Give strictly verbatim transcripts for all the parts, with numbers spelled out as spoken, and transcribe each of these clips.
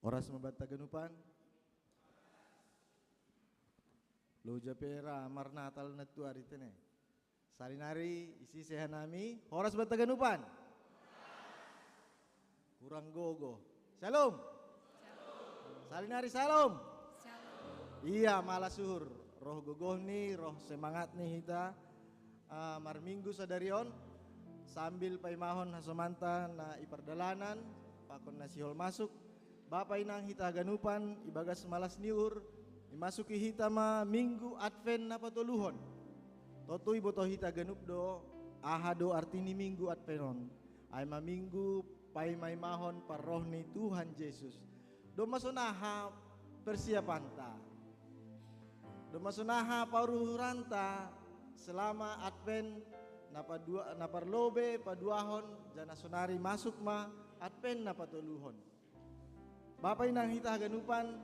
Horas ma banta haganupan. Loja pe ra marnatal na tuari tene. Salinari isi seha nami, horas banta haganupan. Kurang gogo. Shalom. Salinari shalom. Iya, malas uhur. Roh gogohni, roh semangatni hita, ah, marminggu sadari on, sambil paimahon hasomanta na i pardalanan, pakon na sihol masuk, Bapa inang hita haganupan, ibagas malas ni uhur, imasuki hita ma minggu Advent na patoluhon. Tontu iboto hita ganup do, aha do arti ni minggu Advent on. Ai ma minggu paimaimahon parroh ni Tuhan Jesus. Domma sonaha persiapanta. Domma sonaha pauruhuranta selama Advent na padua-, na parlobe paduahon, janah sonari masuk ma Advent na patoluhon. Bapa inang hita haganupan,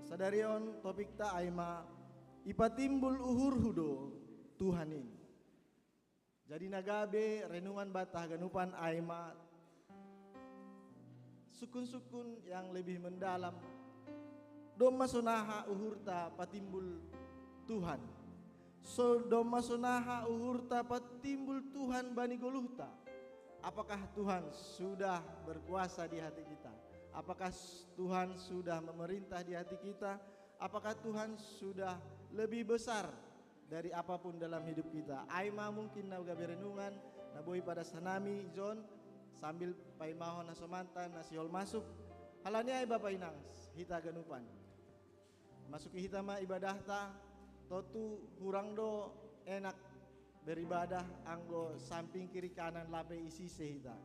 sadari on topikta ai ma ipatimbul uhurhu do Tuhan in. Jadi na gabe renungan banta haganupan ai ma sukun-sukun yang lebih mendalam. Domma sonaha uhurta patimbul Tuhan. So, domma sonaha uhurta patimbul Tuhan bani goluhta. Apakah Tuhan sudah berkuasa di hati kita? Apakah s-, Tuhan sudah memerintah di hati kita? Apakah Tuhan sudah lebih besar dari apapun dalam hidup kita? Ai ma mungkin na gabe renungan na boi padas hanami jon, sambil paimahon hasomanta na sihol masuk. Halani ai Bapa inang hita haganupan, masuki hita ma ibadahta. Tontu hurang do enak beribadah anggo samping kiri kanan lape isise hita.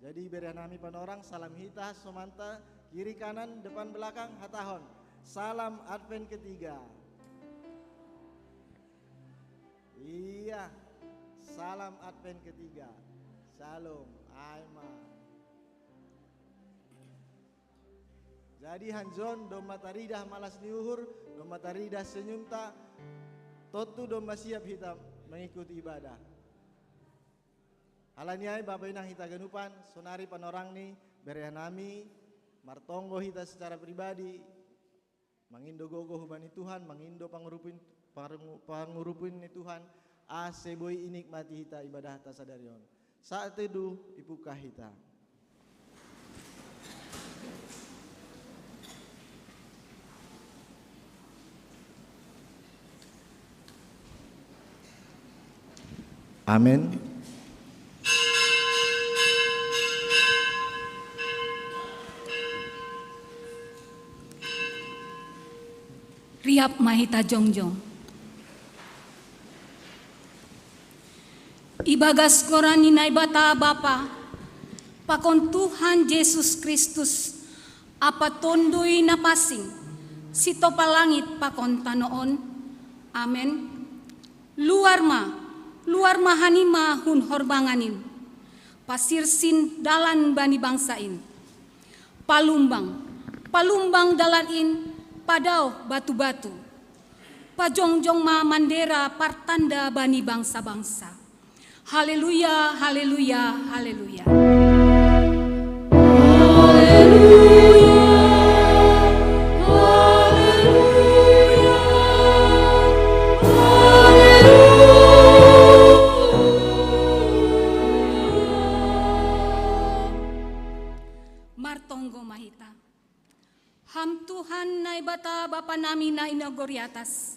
Jadi bere hanami panorang, salam hita hasomanta, kiri kanan, depan belakang, hatahon: Salam Advent ketiga. Iya, salam Advent ketiga. Shalom, ai ma. Jadi hanjon, domma taridah malas ni uhur, domma taridah senyumta, tontu domma siap hita mengikuti ibadah. Halani ai Bapa inang hita haganupan, sonari panorangni bere hanami, martonggo hita secara pribadi, mangindo gogo hubani Tuhan, mangindo pangurupin, pangu-, pangurupin ni Tuhan, ase boi inikmati hita ibadahta sadari on. Saat teduh ipungkah hita. Amen. Riap ma hita jongjong. Ibagas goran ni Naibata Bapa, pakon Tuhan Jesus Kristus, ampa Tonduy Napansing, sitopa langit pakon tano on. Amen. Luar ma, luar ma hanima hun horbangan in. Pasirsin dalan bani bangsa in. Palumbang, palumbang dalan in, padao batu-batu. Pajongjong ma mandera partanda bani bangsa-bangsa. Haleluya, haleluya, haleluya. Haleluya, haleluya, haleluya. Martonggo ma hita. Ham Tuhan Naibata Bapa nami na i nagori atas.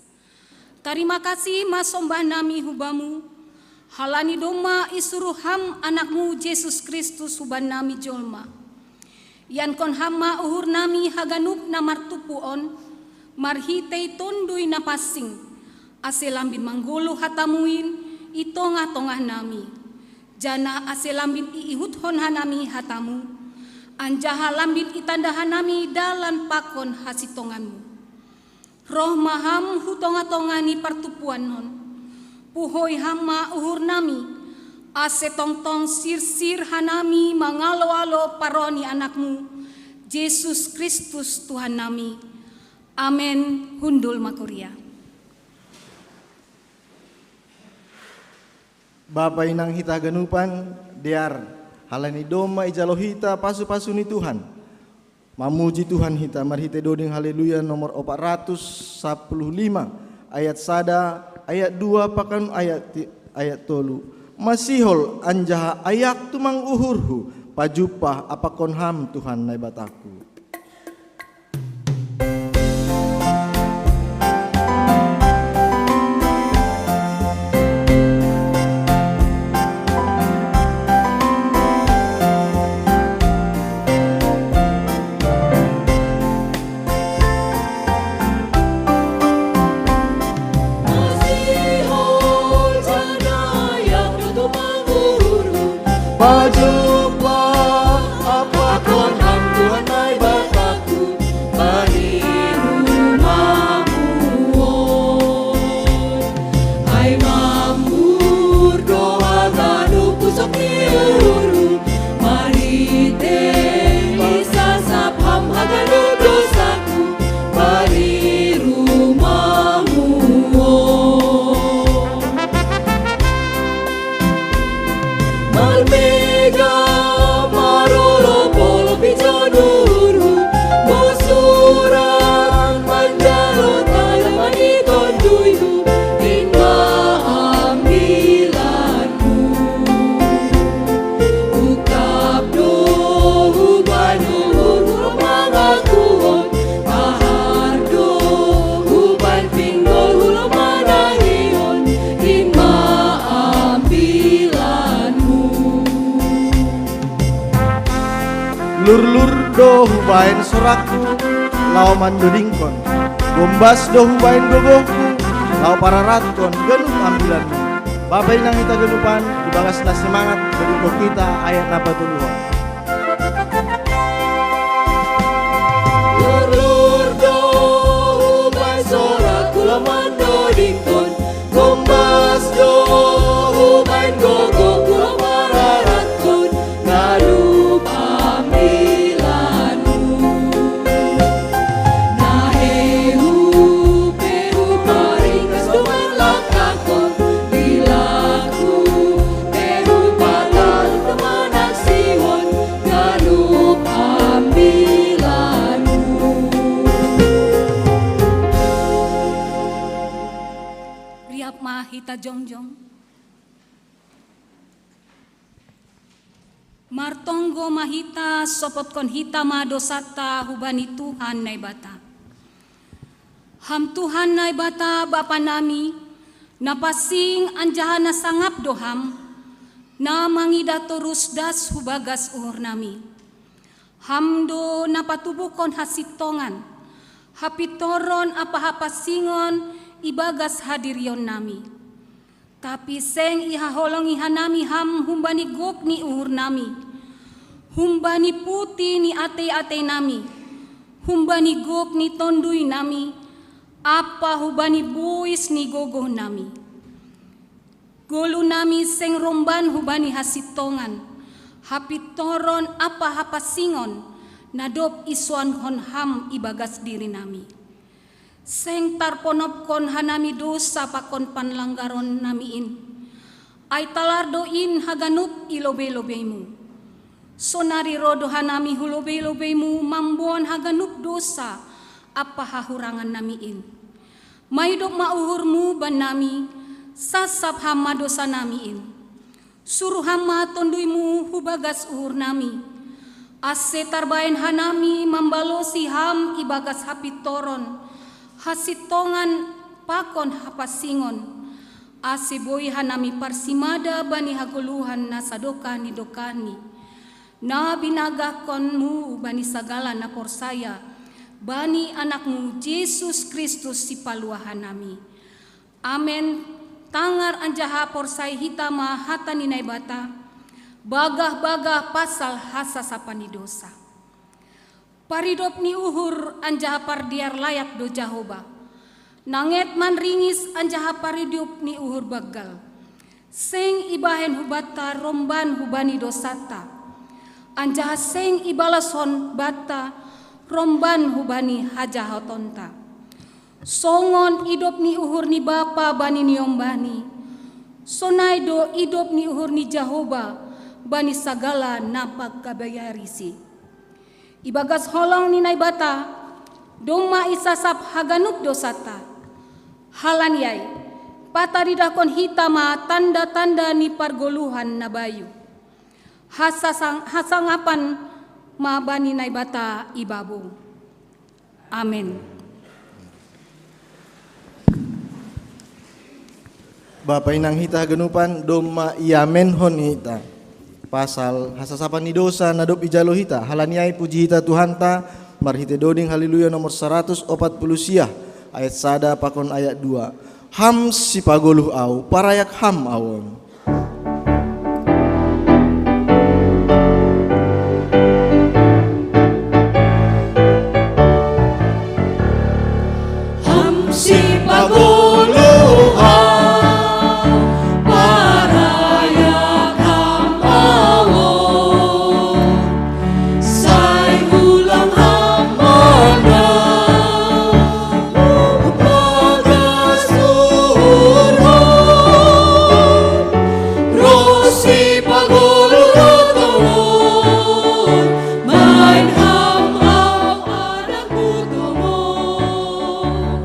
Tarima kasih ma sombah nami hu Bamu, halani domma isuruh Ham Anak-Mu Jesus Kristus hubannami jolma. Iankon Ham ma uhur nami haganup na martumpu on, marhitei Tonduy Napansing, ase lambin manggoluh hata-Mu in i tongah-tongah nami. Janah ase lambin iihuthon hanami hata-Mu, anjaha lambin itanda hanami dalan pakon hasintongan-Mu. Roh ma Ham hu tongah-tongah ni partumpuan on, puhoi Ham ma uhur nami, ase tongtong sirsir hanami mangalo-alo parroh ni Anak-Mu, Jesus Kristus Tuhan nami. Amen. Hundul ma kuria. Bapa inang hita haganupan, dear, halani domma ijalo hita pasu-pasu ni Tuhan. Mamuji Tuhan hita, marhite doding haleluya nomor opat ratus sapuluh lima, ayat sada, ayat dua, pakan ayat ti-, ayat tolu. Masihol anjaha ayak tumang uhurhu, pajumpah apakon Ham Tuhan Naibataku. Pajumpah apakon Ham Tuhan Naibataku, bani rumahmu on. Ai mambur do haganup pusok ni uhurhu, marhite i sasap Ham haganup dosaku, bani rumahmu on. Marmega marolop-olop ijon uhurhu, bosuran manjalo tanda bani tonduyhu, in ma ambilanmu. Utap do hubahen uhurhu mangakuhon, pahar do hubahen pinggolhu manangihon, in ma ambilanmu. Lurlur do hubahen sorakku laho mandodingkon, gombas do hubahen gogohku laho pararatkon ganup ambilanmu. Bapa, inang hita ganupan, ibagas na semangat dodingkon hita ayat na patoluhon. Lurlur do hubahen sorakku laho mandodingkon, gombas do hubahen gogohku laho pararatkon ganup ambilanmu. Na hehe pe huparingkas do manglangkahkon, dilakku pe hupatalup do manaksihon ganup ambilanmu. Riap ma hita jongjong. Martonggo ma hita, sopotkon hita ma dosanta hubani Tuhan Naibata. Ham Tuhan Naibata, Bapa nami, na pansing anjaha na sangap do Ham, na mangidah torus das hu bagas uhur nami. Ham do na patubuhkon hasintongan, hapintoron ampa hapansingon ibagas hadirion nami. Tapi seng ihaholongi hanami Ham humbani gok ni uhur nami, humbani puti ni atei-atei nami, humbani gok ni tonduy nami, ampa humbani bois ni gogoh nami. Golu nami seng romban humbani hasintongan, hapintoron ampa hapansingon, na dob isoankon Ham ibagas diri nami. Seng tarponopkon hanami dosa pakon panlanggaron nami in. Ai talar do in haganup i lobei-lobeiMu. Sonari ro do hanami hu lobei-lobeiMu mamboan haganup dosa ampa hahurangan nami in. Maidop ma uhurMu bannami, sasap Ham ma dosa nami in. Suruh Ham ma TonduyMu hu bagas uhur nami, ase tarbahen hanami mambalosi Ham ibagas hapintoron, hasintongan pakon hapansingon, ase boi hanami parsimada bani hagoluhan na sadokah ni dokahni, na binagahkonMu bani sagala na porsaya bani AnakMu Jesus Kristus Sipaluah hanami. Amen. Tangar anjaha porsai hita ma hata ni Naibata, bagah-bagah pasal hasasapan ni dosa. Paridop ni uhur anjaha pardear layat do Jahowa. Nanget manringis anjaha paridop ni uhur banggal. Seng ibahen hubanta romban hubani dosanta, anjaha seng ibalaskon banta romban hubani hajahatonta. Songon idop ni uhur ni bapa bani niombahni, sonai do idop ni uhur ni Jahowa bani sagala na mangkabagarisi. Ibagas holong ni Naibata, domma isasap haganup dosata. Halani ai, pataridahkon hita ma tanda-tanda ni pargoluhan na bayu. Hasasang-, hasangapan ma bani Naibata i babung. Amen. Bapa inang hita haganupan, domma iamenhon hita pasal hasasapan ni dosa na dob ijalo hita. Halani ai puji hita Tuhanta marhite doding Haleluya nomor saratus opat puluh sia, ayat sada pakon ayat dua. Ham sipagoluh au, parayak ham au on. Ham sipagoluh au, parayak ham au on. Sai ulang ham mandok bagas uhurhon, ro sipagoluh ro tongon, baen ham au anakmu tongon.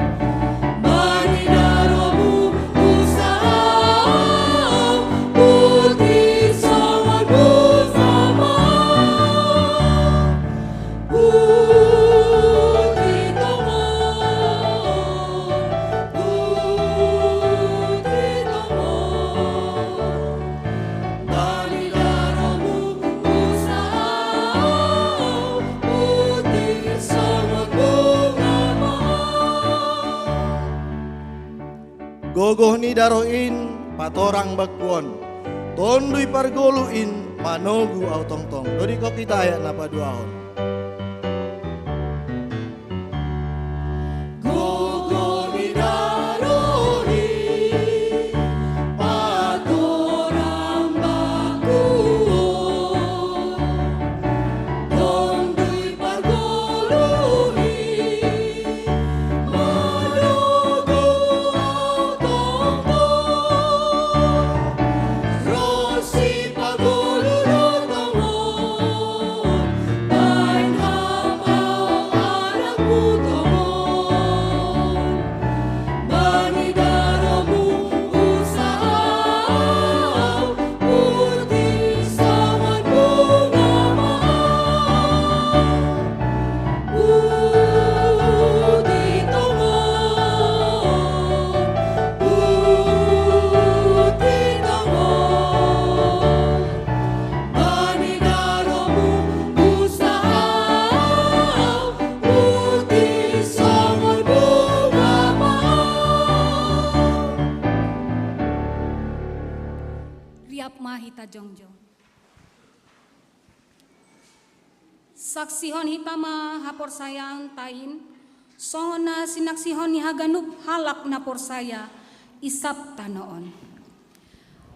Bani darohmu huusa au, putih songon bunga mawar. Putih tongon, putih tongon. Bani darohmu huusa au, putih songon bunga mawar. Gogoh ni daroh in patorang bangku on. Tonduy pargoluh in manogu au tongtong. Dodingkon hita ayat na paduahon. Gogoh ni daroh in patorang bangku on. Tonduy pargoluh in manogu au tongtong. Ro sipagoluh ro tongon, baen ham au anakmu tongon. Bani darohmu huusa au, putih songon bunga mawar. Putih tongon, putih tongon. Bani darohmu huusa au, putih songon bunga mawar. Riap ma hita jongjong. Saksihon hita ma haporsayaanta in, songon na sinaksihon ni haganup halak na porsaya i sab tano on.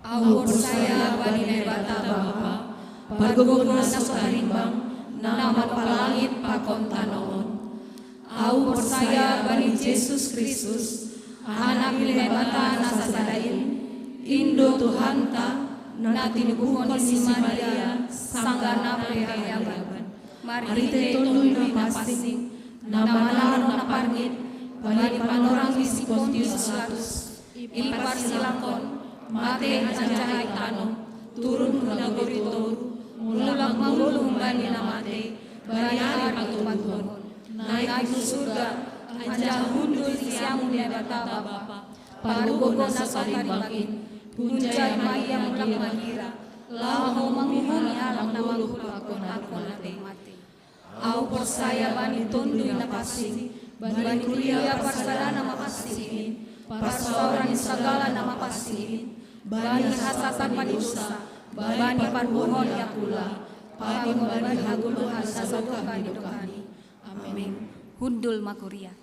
Ahu porsaya bani Naibata Bapa, pargogoh na so tarimbang, na mampa langit pakon tano on. Ahu porsaya bani Jesus Kristus, Anak ni Naibata na sasada in, in do Tuhanta, na tinubuhon ni si Maria, sanggah na pe hagabeon. Marhite Tonduy Napansing, na manaron na parngit, bani panorang ni si Pontius Pilatus, iparsilangkon, mate anjaha itanom, turun hu nagori toru, mulak mangolu humbani na mate, bani ari patoluhon, naik hu surga, anjaha hundul di siamun ni Naibata Bapa, pargogoh na so tarimbang in, hunjai ma ia mulak magira, laho manguhumi halak na mangolu pakon angka na mate. Ahu porsaya bani Tonduy Napansing, bani kuria parsadaan na mapansing in, parsaoran ni sagala na mapansing in, bani hasatapan ni dosa, bani parbuhon ni angkula, pakon bani hagoluhan na so didokani. Amen. Hundul ma kuria.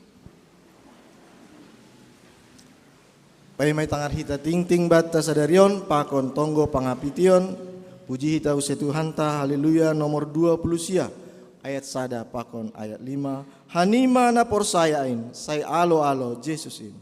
Paima itangar hita tingting banta sadari on pakon tonggo pangapition, puji hita use Tuhanta, Haleluya nomor dua puluh sia, ayat sada pakon ayat lima. Hanima na porsaya in, sai alo-alo Jesus in.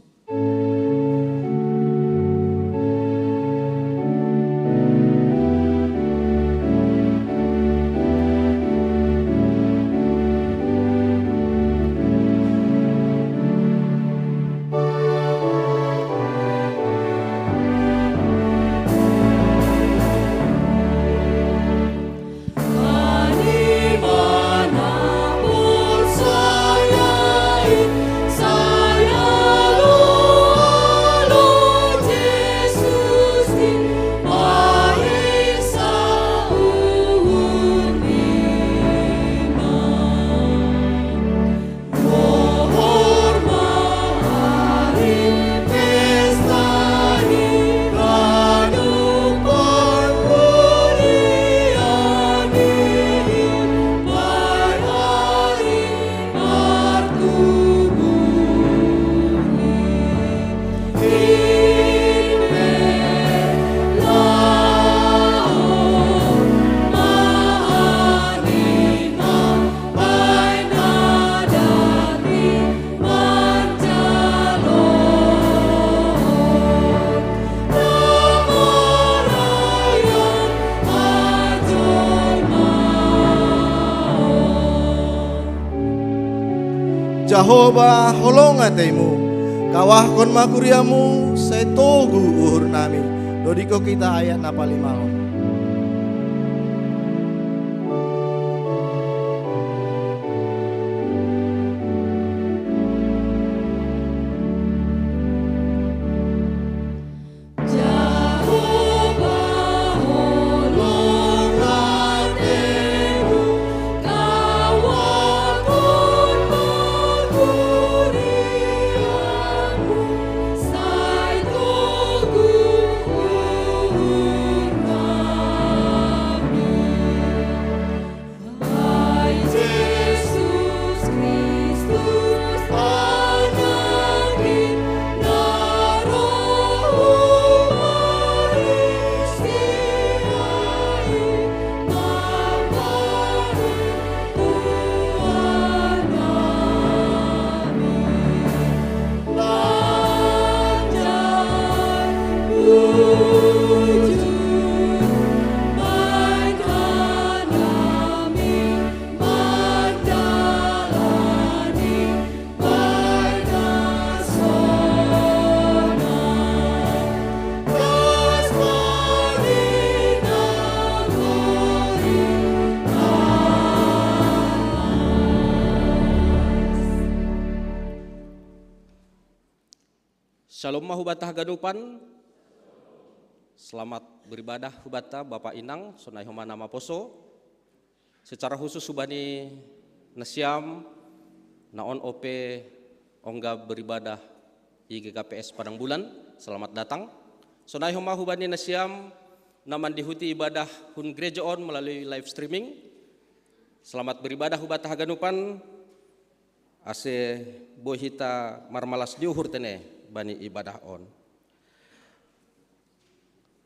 Jahowa, holong ateimu, kawahkon ma kuriamu sai togu uhur nami. Dodiko kita ayat na palimahon. Shalom ma hubata haganupan. Selamat beribadah hubata Bapa Inang, sonai homa na maposo. Secara khusus hubani nasiam na on ope ongga beribadah i G K P S Padang Bulan, selamat datang. Sonai homa hubani nasiam na mandihuti ibadah hun gereja on melalui live streaming. Selamat beribadah hubata haganupan, ase boi hita marmalas ni uhur tene bani ibadah on.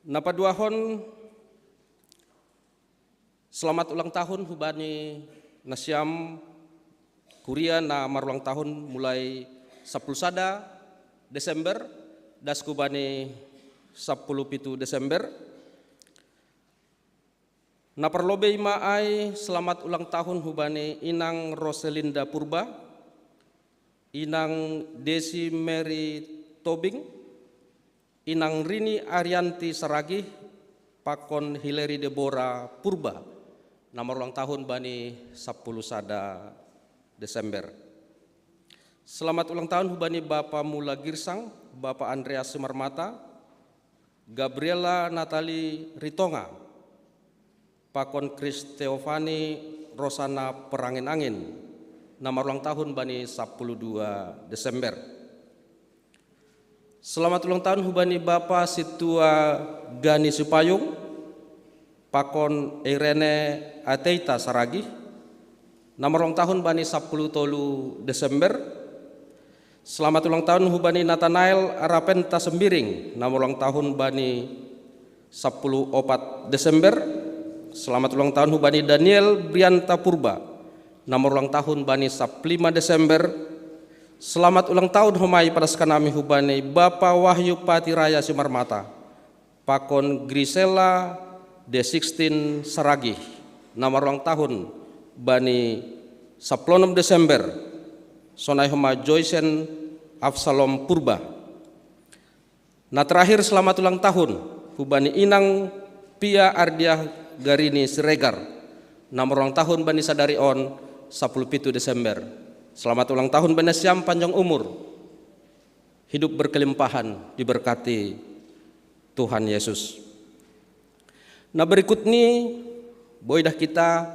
Na paduahon, selamat ulang tahun hubani nasiam kuria na marulang tahun mulai sapuluh sada Desember das hubani sapuluh pitu Desember. Na parlobei ma ai selamat ulang tahun hubani Inang Roselinda Purba, Inang Desi Mary Tobing, Inang Rini Arianti Saragih, pakon Hileri Debora Purba, na marulang tahun bani sapuluh sada Desember. Selamat ulang tahun hubani Bapa Mula Girsang, Bapa Andreas Sumarmata, Gabriela Natali Ritonga, pakon Kristeofani Rosana Perangin-angin, na marulang tahun bani sapuluh dua Desember. Selamat ulang tahun hubani Bapa Situa Gani Sipayung, pakon Irene Ateita Saragih, na marulang tahun bani sapuluh tolu Desember. Selamat ulang tahun hubani Nathanael Rapenta Sembiring, na marulang tahun bani sapuluh opat Desember. Selamat ulang tahun hubani Daniel Brianta Purba, na marulang tahun bani sapuluh lima Desember. Selamat ulang tahun homa i padaskan nami hubani Bapa Wahyu Patiraya Simarmata, pakon Grisela de Sixteen Saragih, na marulang tahun bani sapuluh onom Desember, sonai homa Joysen Absalom Purba. Na terakhir, selamat ulang tahun hubani Inang Pia Ardiah Garini Siregar, na marulang tahun bani sadari on sapuluh pitu Desember. Selamat ulang tahun bani nasiam, panjang umur, hidup berkelimpahan, diberkati Tuhan Yesus. Na berikut ni, boi dah kita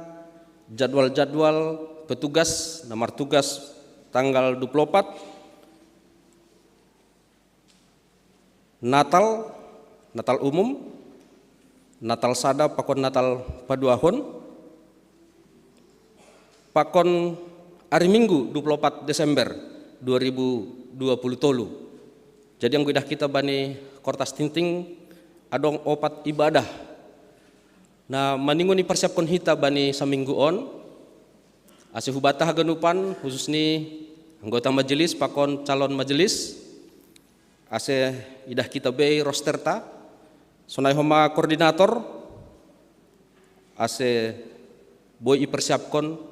jadwal-jadwal petugas na martugas tanggal dua puluh opat, Natal, Natal umum, Natal sada pakon Natal paduahon, pakon ari Minggu dua puluh opat Desember dua ribu dua puluh tolu. Jadi anggo idah kita bani kortas tingting, adong opat ibadah na maningon iparsiapkon hita bani saminggu on, ase hubata haganupan, khusus ni anggota majelis pakon calon majelis, ase idah kita bei rosterta, sonai homa koordinator, ase boi ipersiapkon,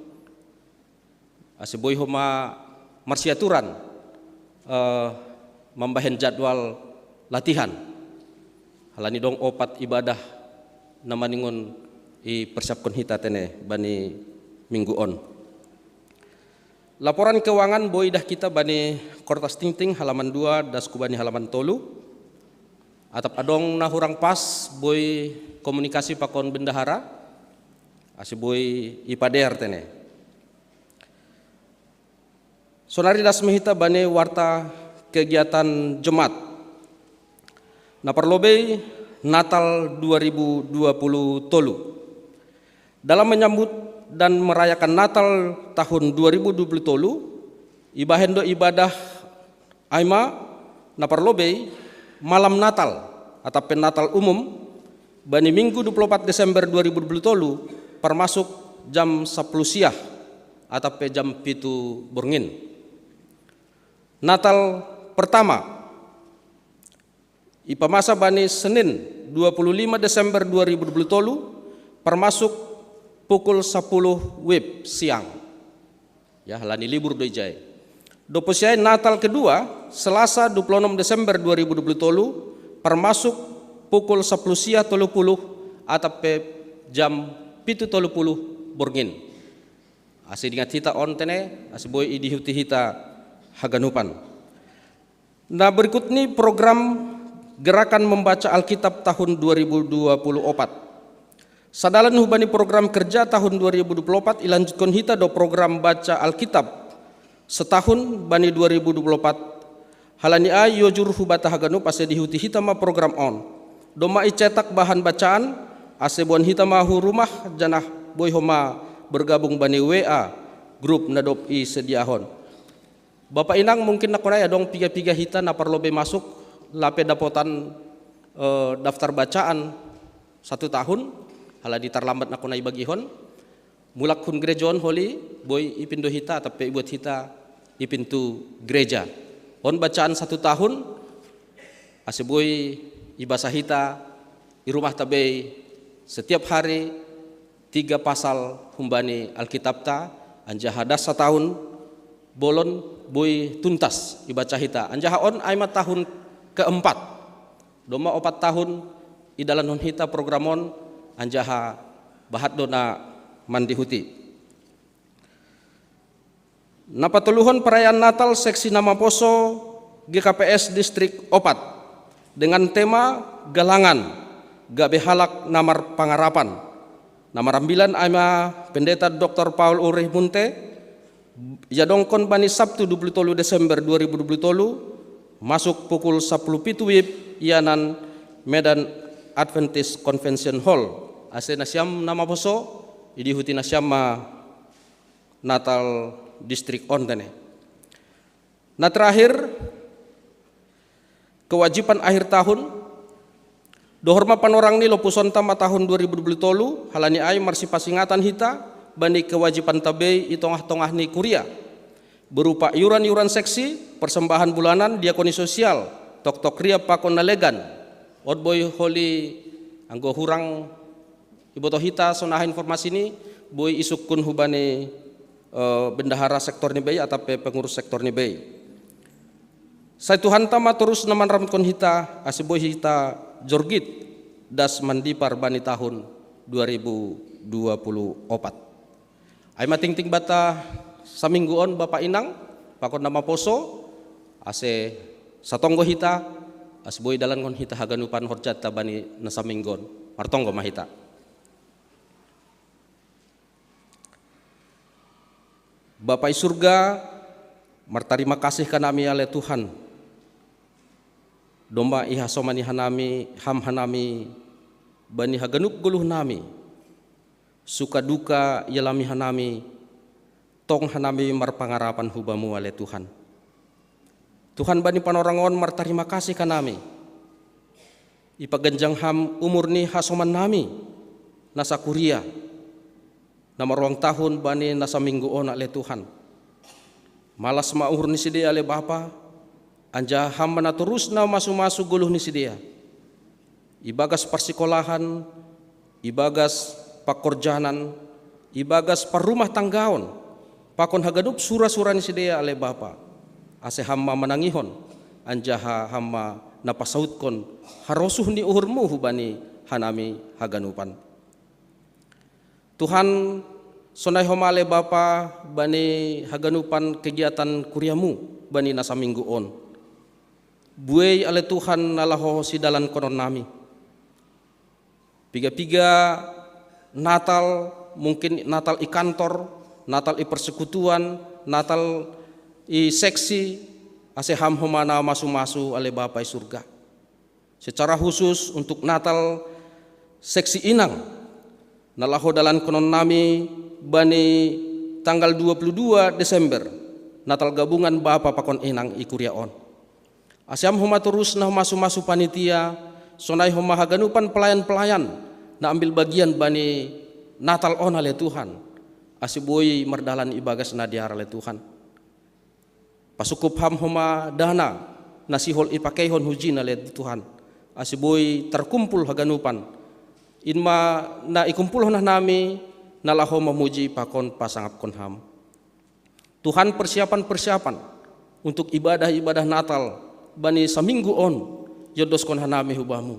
ase boi homa marsiaturan eh, mambahen jadwal latihan. Halani dong opat ibadah na maningon ipersiapkon hita tene bani minggu on. Laporan keuangan boi dah hita bani kortas tingting halaman dua das ku bani halaman tolu. Atap adong na hurang pas boi komunikasi pakon bendahara, ase boi ipadear tene. Sonari das ma hita bani warta kegiatan Jemaat. Na parlobei Natal dua ribu dua puluh tolu. Dalam menyambut dan merayakan Natal tahun dua ribu dua puluh tolu, ibahen do ibadah ai ma na parlobei malam Natal atap pe Natal umum bani minggu dua puluh opat Desember dua ribu dua puluh tolu, parmasuk jam sapuluh siah atap pe jam pitu borngin. Natal pertama ipamasa bani Senin dua puluh lima Desember dua ribu dua puluh tolu, parmasuk pukul sapuluh wib siang. Ya, halani libur do ijai. Dopo siai Natal kedua, Selasa dua puluh enam Desember dua ribu dua puluh tolu, parmasuk pukul sapuluh siah tolu puluh atap pe jam pitu tolu puluh borngin. Ase dingat hita on tene, ase boi idihuti hita haganupan. Na berikut ni program gerakan membaca Alkitab tahun dua ribu dua puluh opat. Sadalan hubani program kerja tahun dua ribu dua puluh opat, ilanjutkon hita do program baca Alkitab setahun bani dua ribu dua puluh opat. Halani ai iojur hubata haganup ase dihuti hita ma program on. Domma icetak bahan bacaan, ase boan hita ma hu rumah janah boi homa bergabung bani W A grup na dob isediahon. Bapa inang, mungkin nangkon ai adong piga-piga hita na parlobei masuk, lape dapotan eh, daftar bacaan satu tahun, halani tarlambat nangkon ai bagihon. Mulak hun gereja on holi, boi ipindo hita atap pe ibuat hita ipintu gereja. On bacaan satu tahun, ase boi ibasa hita i rumah ta bei setiap hari tiga pasal humbani Alkitab ta, anjaha das satahun bolon boi tuntas ibaca hita. Anjaha on ai ma tahun keempat. Domma opat tahun idalankon hita program on, anjaha bahat do na mandihuti. Na patoluhon perayaan Natal seksi na maposo G K P S Distrik opat dengan tema Galangan gabe halak na marpangarapan. Na marambilan ai ma Pendeta Doktor Paul Ulrich Munte, iadongkon bani Sabtu dua puluh tolu Desember dua ribu dua puluh tolu, masuk pukul sapuluh pitu wib ianan Medan Adventist Convention Hall. Ase nasiam na maposo, idihuti nasiam ma Natal distrik on tene. Na terakhir, kewajiban akhir tahun. Dohor ma panorang ni lopusonta ma tahun dua ribu dua puluh tolu, halani ai marsipasingatan hita bani kewajiban ta bei i tongah-tongah ni kuria, berupa iuran-iuran seksi, persembahan bulanan, diakoni sosial, toktok ria pakon na legan. On boi holi anggo hurang iboto hita sonaha informasi ni, boi isukkun hubani eh, bendahara sektor ni bei atap pe pengurus sektor ni bei. Sai Tuhanta ma torus na manrambutkon hita, ase boi hita jorgit das mandipar bani tahun dua ribu dua puluh opat. Ai ma tingting banta saminggu on bapa inang, pakon na maposo, ase satonggo hita, ase boi idalankon hita haganupan horjanta bani na saminggu on. Martonggo ma hita. Bapa i surga, martarima kasih kanami ale Tuhan. Domma ihasomani hanami, ham hanami, bani haganup goluhnami. Suka duka ialami hanami, tong hanami marpangarapan hu Bamu ale Tuhan. Tuhan, bani panorang on martarima kasih kanami. Ipaganjang Ham umur ni hasomannami, na sakuria, na marulang tahun bani na saminggu on ale Tuhan. Malas ma uhur ni sidea ale Bapa, anjaha Ham ma na torus na masu-masu goluh ni sidea. Ibagas parsikolahan, ibagas pangkorjanan, ibagas parrumah tanggaon, Pakon haganup sura-sura ni sidea ale Bapa, ase Ham ma manangihon, anjaha Ham ma na pasautkon harosuh ni uhurMu hubani hanami haganupan. Tuhan, sonai homa ale Bapa bani haganupan kegiatan kuriaMu bani na saminggu on. Buei ale Tuhan na laho sidalankonon nami. Piga-piga Natal, mungkin Natal i kantor, Natal i persekutuan, Natal i seksi, ase Ham homa na masu-masu ale Bapa i surga. Secara khusus untuk Natal seksi inang, na laho dalankonon nami bani tanggal dua puluh dua Desember, Natal gabungan bapa pakon inang i kuria on. Ase Ham homa torus na masu-masu panitia, sonai homa haganupan pelayan-pelayan na ambil bagian bani Natal on ale Tuhan, ase boi mardalan ibagas na dear ale Tuhan. Pasukup Ham homa dana na sihol ipakeihon hujin ale Tuhan, ase boi tarkumpul haganupan. In ma na ikumpulhon hanami na laho mamuji pakon pasangapkon Ham. Tuhan, persiapan-persiapan untuk ibadah-ibadah Natal bani saminggu on iondoskon hanami hu Bamu.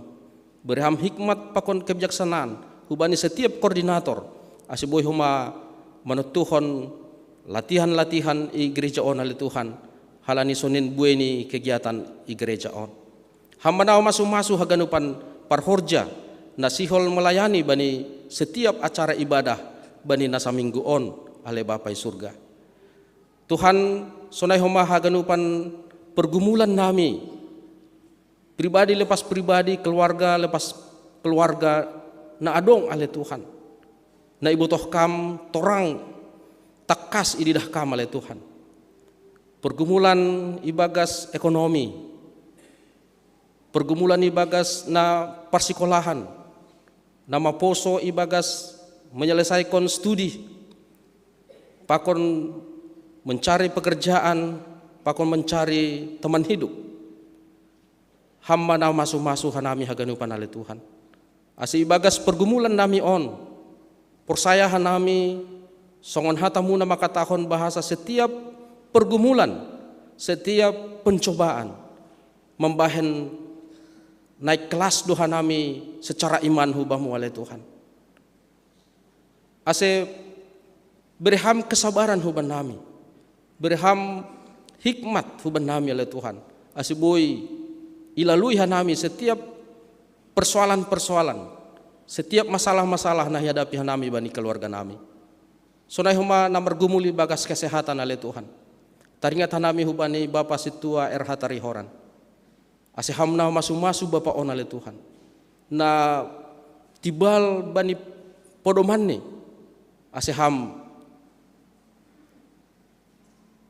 Bere Ham hikmat pakon kebijaksanaan hubani setiap koordinator, ase boi homa manontuhon latihan-latihan i gereja on ale Tuhan, halani sonin buei ni kegiatan i gereja on. Ham ma na masu-masu haganupan parhorja na sihol melayani bani setiap acara ibadah bani na saminggu on ale Bapa i surga. Tuhan, sonai homa haganupan pergumulan nami, pribadi lepas pribadi, keluarga lepas keluarga, na adong ale Tuhan, na ibotoh Kam torang tangkas ididah Kam ale Tuhan. Pergumulan ibagas ekonomi, pergumulan ibagas na parsikolahan, na maposo ibagas menyelesaikan studi, pakon mencari pekerjaan, pakon mencari teman hidup. Ham ma na masu-masu hanami haganupan ale Tuhan. Ase ibagas pergumulan nami on, porsaya hanami songon hata-Mu na mangkatahon bahasa setiap pergumulan, setiap pencobaan, mambahen naik kelas do hanami secara iman hu Bamu ale Tuhan. Ase bere Ham kesabaran hu bannami, bere Ham hikmat hu bannami ale Tuhan, ase boi ilalui hanami setiap persoalan-persoalan, setiap masalah-masalah na ihadapi hanami bani keluarga nami. Sonai homa na margumul ibagas kesehatan ale Tuhan, taringat hanami hubani Bapa Sintua R H Tarihoran. Ase Ham na masu-masu Bapa on ale Tuhan, na tibal bani podomanni, ase Ham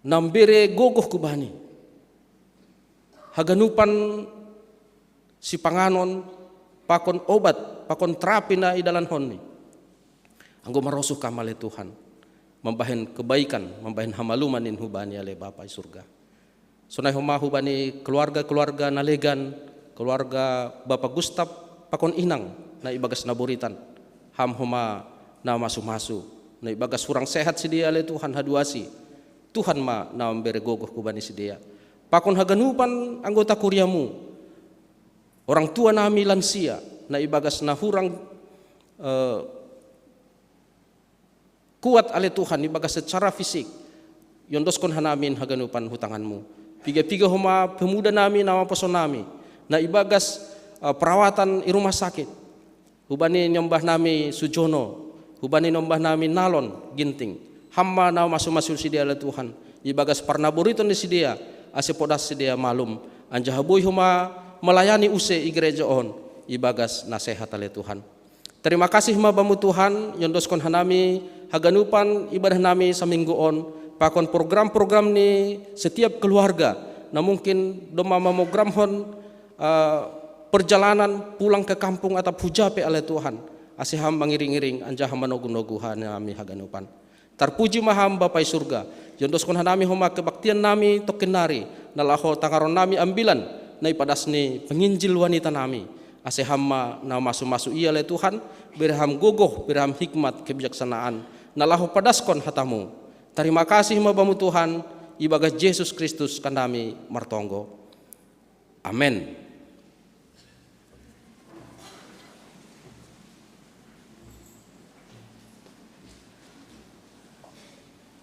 na mbere gogoh hu bani haganupan sipanganon, pakon obat, pakon terapi na idalanhonni. Anggo marosuh Kam ale Tuhan, mambahen kebaikan, mambahen hamaluman in hu Bani ale Bapa i surga. Sonai homa hubani keluarga-keluarga na legan, keluarga Bapa Gustaf pakon inang na ibagas naboritan, Ham homa na masu-masu, na ibagas hurang sehat sidea ale Tuhan haduasi, Tuhan ma na mambere gogoh hubani sidea. Pakon haganupan anggota kuria-Mu, orang tua nami lansia, na ibagas na hurang eh, kuat ale Tuhan ibagas secara fisik, iondoskon hanami haganupan hu tangan-Mu. Piga-piga homa pemuda nami na maposo nami, na ibagas eh, perawatan i rumah sakit, hubani niombah nami Sujono, hubani niombah nami Nalon Ginting. Ham ma na masu-masu sidea ale Tuhan, ibagas parnaboriton ni sidea, ase podas sidea malum, anjaha boi homa melayani use i gereja on ibagas na sehat ale Tuhan. Terima kasih ma Bamu Tuhan, iondoskon hanami haganupan ibadah nami saminggu on, pakon program-program ni setiap keluarga, na mungkin domma mamogramhon eh, perjalanan pulang ke kampung atap hu ja pe ale Tuhan, ase Ham mangiring-iring anjaha manogu-nogu hanami haganupan. Tarpuji ma Ham Bapa i surga, iondoskon hanami homa kebaktian nami tongkin nari, na laho tangaron nami ambilan na ipadas ni penginjil wanita nami, ase Ham ma na masu-masu ia ale Tuhan, bere Ham gogoh, bere Ham hikmat kebijaksanaan, na laho padaskon hata-Mu. Tarima kasih ma Bamu Tuhan, ibagas Jesus Kristus kan hami martonggo. Amen.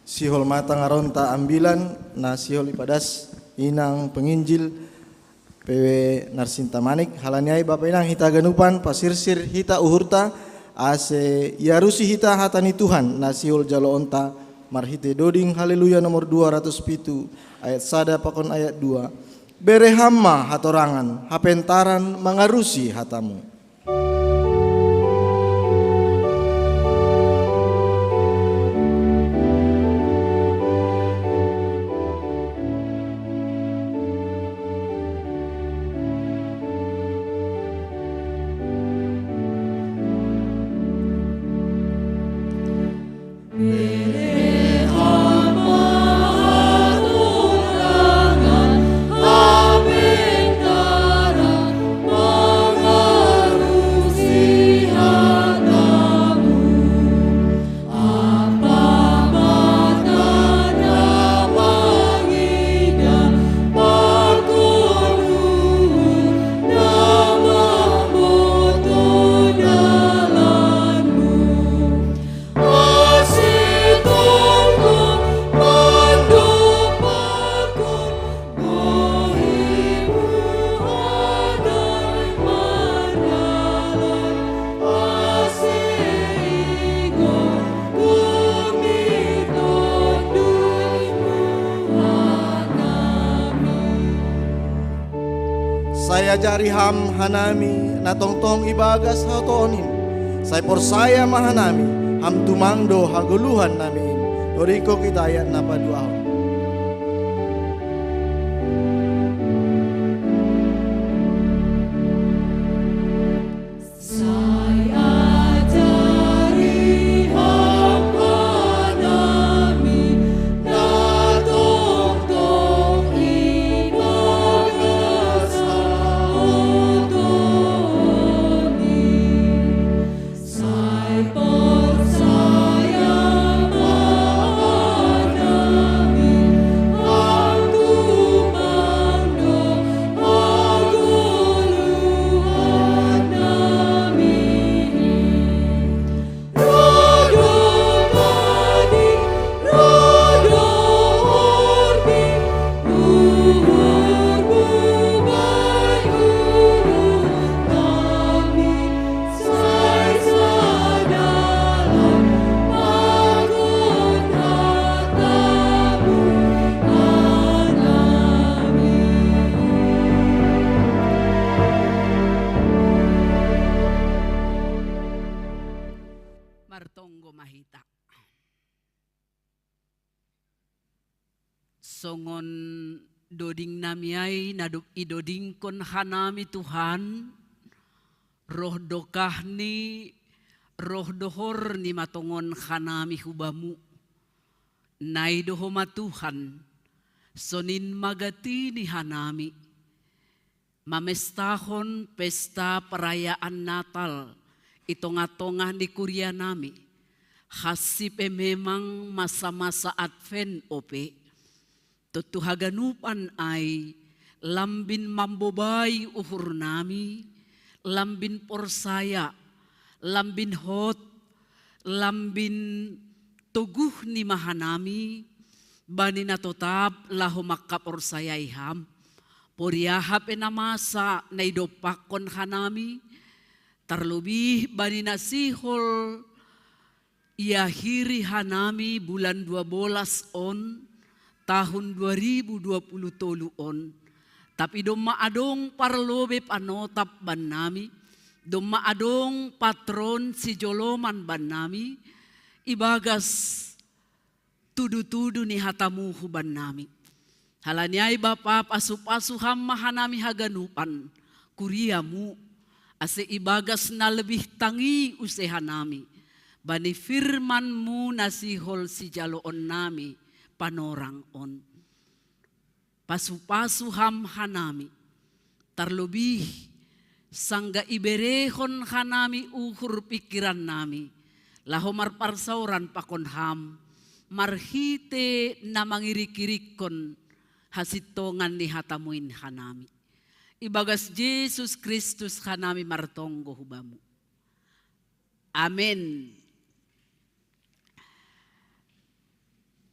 Sihol ma tangaronta ambilan na sihol ipadas inang penginjil P W Narsinta Manik. Halani ai, Bapa, Inang, hita ganupan pasirsir hita uhurta, ase iarusi hita hata ni Tuhan na sihol jaloonta marhite doding Haleluya nomor dua ratus pitu, ayat sada pakon ayat dua. Bere Ham ma hatorangan, hapentaran mangarusi hataMu. Sai ajari Ham hanami na tongtong ibagas hatoon in. Sai porsaya ma hanami, Ham tumang do hagoluhan nami in. Toriko kita ayat na paduahon. Martonggo ma hita. Songon doding nami ai na dob idodingkon hanami Tuhan, roh dokahni, roh dohorni ma tongon hanami hu Bamu. Nai do Ho ma Tuhan, sonin ma gati ni hanami. Mamestahon pesta perayaan Natal i tongah-tongah ni kuria nami, hansi pe memang masa-masa Advent ope. Tontu haganupan ai lambin mambobai uhur nami, lambin porsaya, lambin hot, lambin toguh ni ma hanami, bani na totap laho mangkaporsayai Ham. Poria hape na masa na idompakkon hanami, tarlobih bani na sihol iakhiri hanami bulan dua bolas on, tahun dua ribu dua puluh tolu on. Tapi domma adong parlobe panotap bannami, domma adong patron sijoloman bannami, ibagas tudu-tudu ni hatamu hubannami. Halani ai Bapa, pasu-pasu Ham ma hanami haganupan, kuriamu, ase ibagas na lebih tangi use hanami, bani firmanmu na sihol sijaloonnami panorang on. Pasu-pasu Ham hanami, tarlobih sanggah iberehon hanami uhur pingkirannami, laho marparsaoran pakon Ham, Marhite na mangirik-irikkon hasintongan ni hatamuin hanami. Ibagas Jesus Kristus hanami martonggo hubamu. Amen.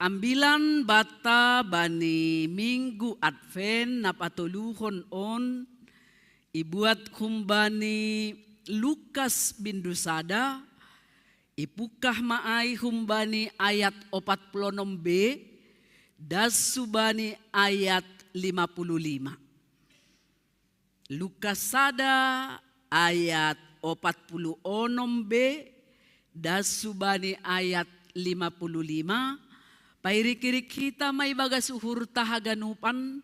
Ambilan banta bani Minggu Advent na patoluhon on, ibuat humbani Lukas bindu sada, ipungkah ma ai humbani ayat opat puluh onom b, das subani ayat lima puluh lima. Lukas sada ayat opat puluh onom b, das subani ayat lima puluh lima. Pairik-irik hita ma ibagas uhurta haganupan,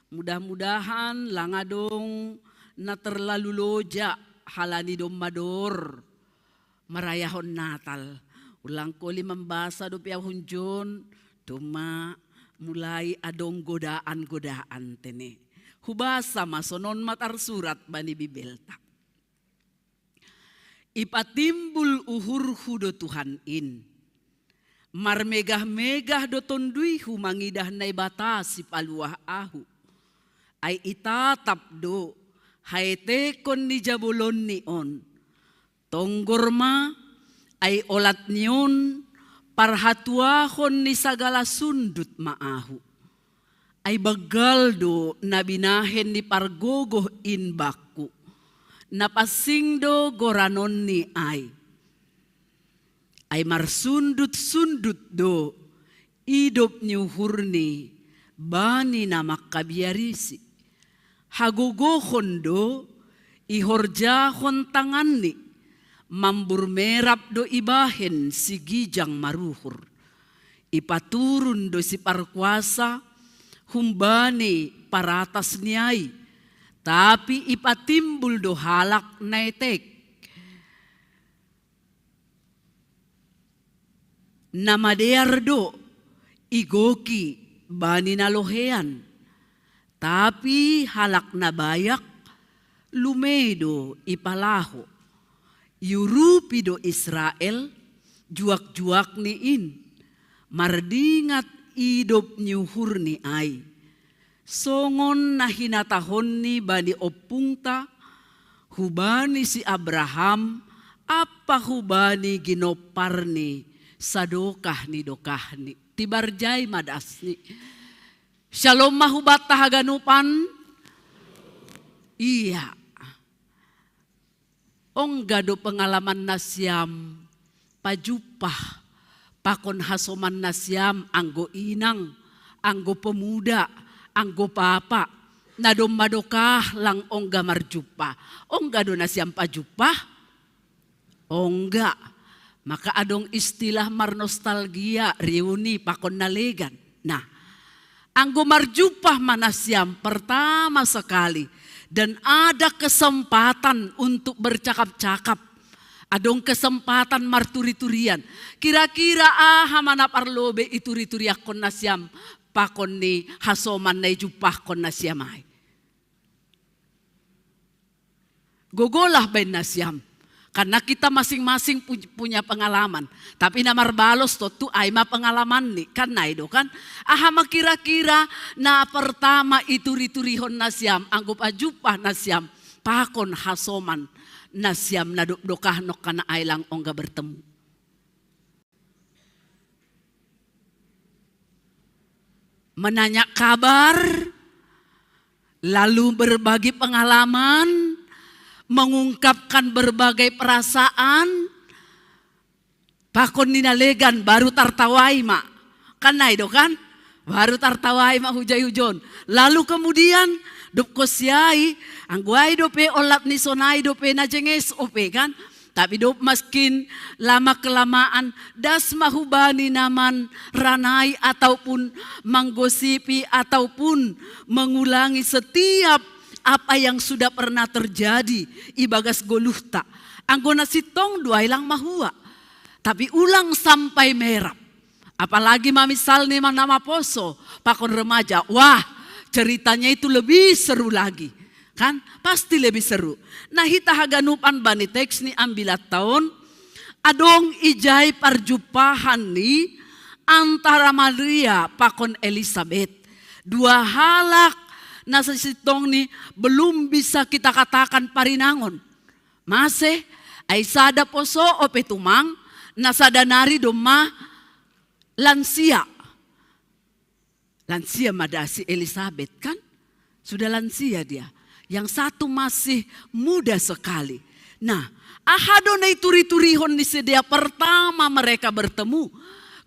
mudah-mudahan lang adong na terlalu loja halani domma dor marayahon Natal. Ulang koli mambasa dope au hunjon, cuma mulai adong godaan-godaan tene. Hubasa ma sonon ma tarsurat bani Bibelta. Ipatimbul uhurhu do Tuhan in. Marmegah-megah do tonduyhu mangidah Naibata sipaluah ahu. Ai itatap do haetekon ni jabolonni on. Tonggor ma, ai olat ni on parhatuahon ni sagala sundut ma ahu. Ai banggal do na binahen ni pargogoh in bakku. Na pansing do goranonni ai. Ai marsundut-sundut do idop ni uhurni bani na mangkabiarisi. Hagogohon do ihorjahon tanganni, mambur merap do ibahen sigijang maruhur. Ipaturun do siparkuasa humbani paratas ni ai, tapi ipatimbul do halak na etek. Na madear do igoki bani na lohean, tapi halak na bayak lumei do ipalaho. Iurupi do Israel juak-juakni in, mardingat idop ni uhurni ai. Songon na hinatahonni bani ompungta, hubani si Abraham, ampa hubani ginomparni sadokah ni dokahni. Tibarjai ma dasni. Syalom ma hubanta haganupan. Ia. Ongga do pengalaman nasiam pajumpah pakon hasoman nasiam anggo inang, anggo pemuda, anggo papa, na domma dokah lang ongga marjumpah. Ongga do nasiam pajumpah? Ongga. Maka adong istilah marnostalgia, reuni pakon na legan. Nah, anggo marjumpah ma nasiam pertama sekali dan ada kesempatan untuk bercakap-cakap, adong kesempatan marturi-turian. Kira-kira aha ma na parlobei ituri-turiakkon nasiam pakon ni hasoman na ijumpahkon nasiam ai? Gogolah baen nasiam. Karena kita masing-masing punya pengalaman. Tapi na marbalos tontu ai ma pengalamanni. Kan nai do kan? Aha ma kira-kira na pertama ituri-turihon nasiam anggo pajumpah nasiam pakon hasoman nasiam na dokdokah nongkan ai lang ongga bertemu? Menanya kabar, lalu berbagi pengalaman, mengungkapkan berbagai perasaan, pakon ni na legan baru tartawai ma. Kan nai do kan? Baru tartawai ma hujai hujon. Lalu kemudian dob kosiai, anggo ai dope olat ni sonai dope na jenges ope kan? Tapi dob maskin lama kelamaan das ma hubani na manranai ataupun manggosipi ataupun mengulangi setiap apa yang sudah pernah terjadi ibagas goluhta. Anggo na sintong do ai lang mahua. Tapi ulang sampai merap. Apalagi ma misalni ma na maposo pakon remaja. Wah, ceritanya itu lebih seru lagi. Kan? Pasti lebih seru. Nah, hita haganupan bani teks ni ambilatta on, adong ijai parjumpahan ni antara Maria pakon Elisabet. Dua halak na sasintongni belum bisa kita katakan parinangon. Mase, ai sada poso ope tumang, na sada nari domma lansia. Lansia ma da si Elisabet, kan? Sudah lansia dia. Yang satu masih muda sekali. Nah, aha do na ituri-turihon ni sidea pertama mereka bertemu?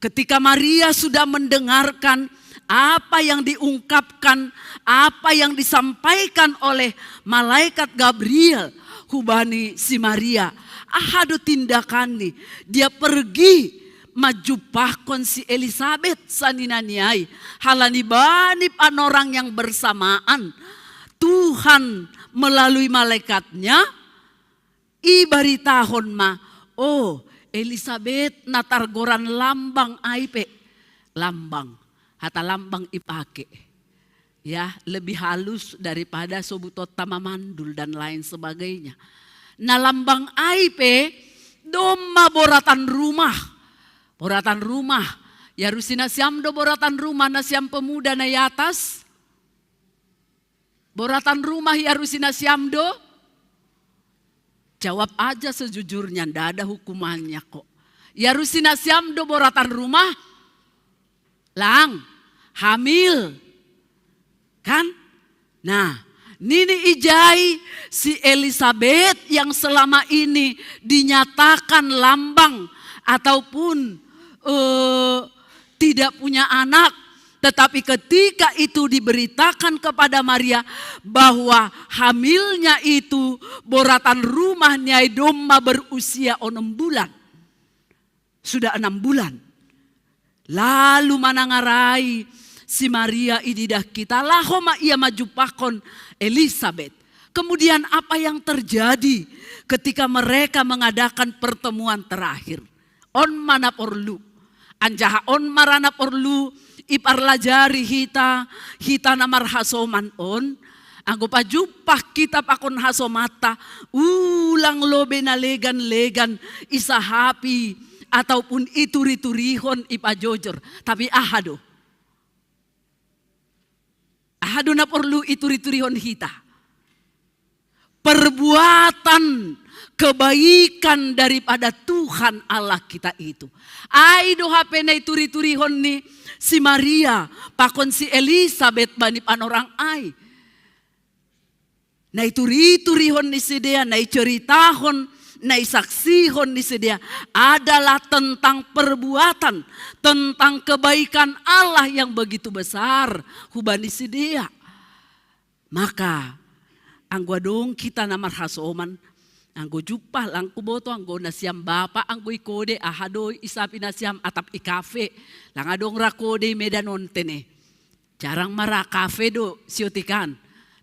Ketika Maria sudah mendengarkan apa yang diungkapkan, apa yang disampaikan oleh malaikat Gabriel hubani si Maria, aha do tindakanni? Dia pergi majumpahkon si Elisabet, sanina ni ai. Halani bani panorang yang bersamaan, Tuhan melalui malaikatnya ibaritahon ma, "Oh, Elisabet, na targoran lambang ai pe." Lambang. Hata lambang ipake. Ya, lebih halus daripada sobutonta mamandul dan lain sebagainya. Na lambang ai pe, domma boratan rumah. Boratan rumah. Iarusi nasiam do boratan rumah, nasiam pemuda na i atas? Boratan rumah iarusi nasiam do? Jawab aja sejujurnya, ndak ada hukumannya kok. Iarusi nasiam do boratan rumah? Lang, hamil. Kan? Nah, nini ijai si Elisabet yang selama ini dinyatakan lambang ataupun eh, tidak punya anak, tetapi ketika itu diberitakan kepada Maria bahwa hamilnya itu boratan rumah ni ai domma berusia enam bulan. Sudah enam bulan. Lalu manangarai si Maria ididah kita, laho ma ia majumpahkon Elisabet. Kemudian apa yang terjadi ketika mereka mengadakan pertemuan terakhir? On ma na porlu. Anjaha on ma ra na porlu iparlajari hita, hita na marhasoman on, anggo pajumpah kita pakon hasomanta, ulang lobei na legan-legan isahapi ataupun ituri-turihon ipajojor. Tapi aha do? Aha do na porlu ituri-turihon hita? Perbuatan kebaikan daripada Tuhan Allah kita itu. Ai do hape na ituri-turihon ni si Maria pakon si Elisabet bani panorang ai. Na ituri-turihon ni sidea, na iceritahon, na isaksihon ni sidea adalah tentang perbuatan, tentang kebaikan Allah yang begitu besar hubani sidea. Maka anggo adong kita na marhasoman, anggo jumpah, lang huboto anggo nasiam bapa, anggo i kode, aha do isapi nasiam, atap i kafe, lang adong ra kode i Medan on tene. Jarang ma ra kafe do siotikan.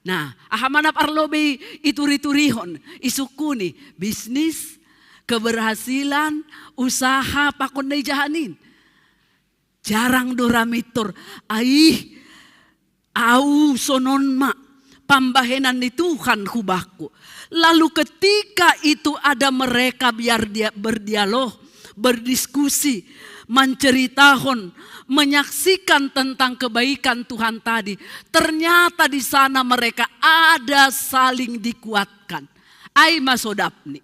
Nah, aha ma na parlobei ituri-turihon, isungkuni, bisnis, keberhasilan, usaha, pakon na ijahanin. Jarang do ra mintor, aih, au sonon ma pambahenan ni Tuhan hubakku. Lalu ketika itu ada mereka biar dia berdialog, berdiskusi, menceritakan, menyaksikan tentang kebaikan Tuhan tadi. Ternyata di sana mereka ada saling dikuatkan. Ai ma sodapni.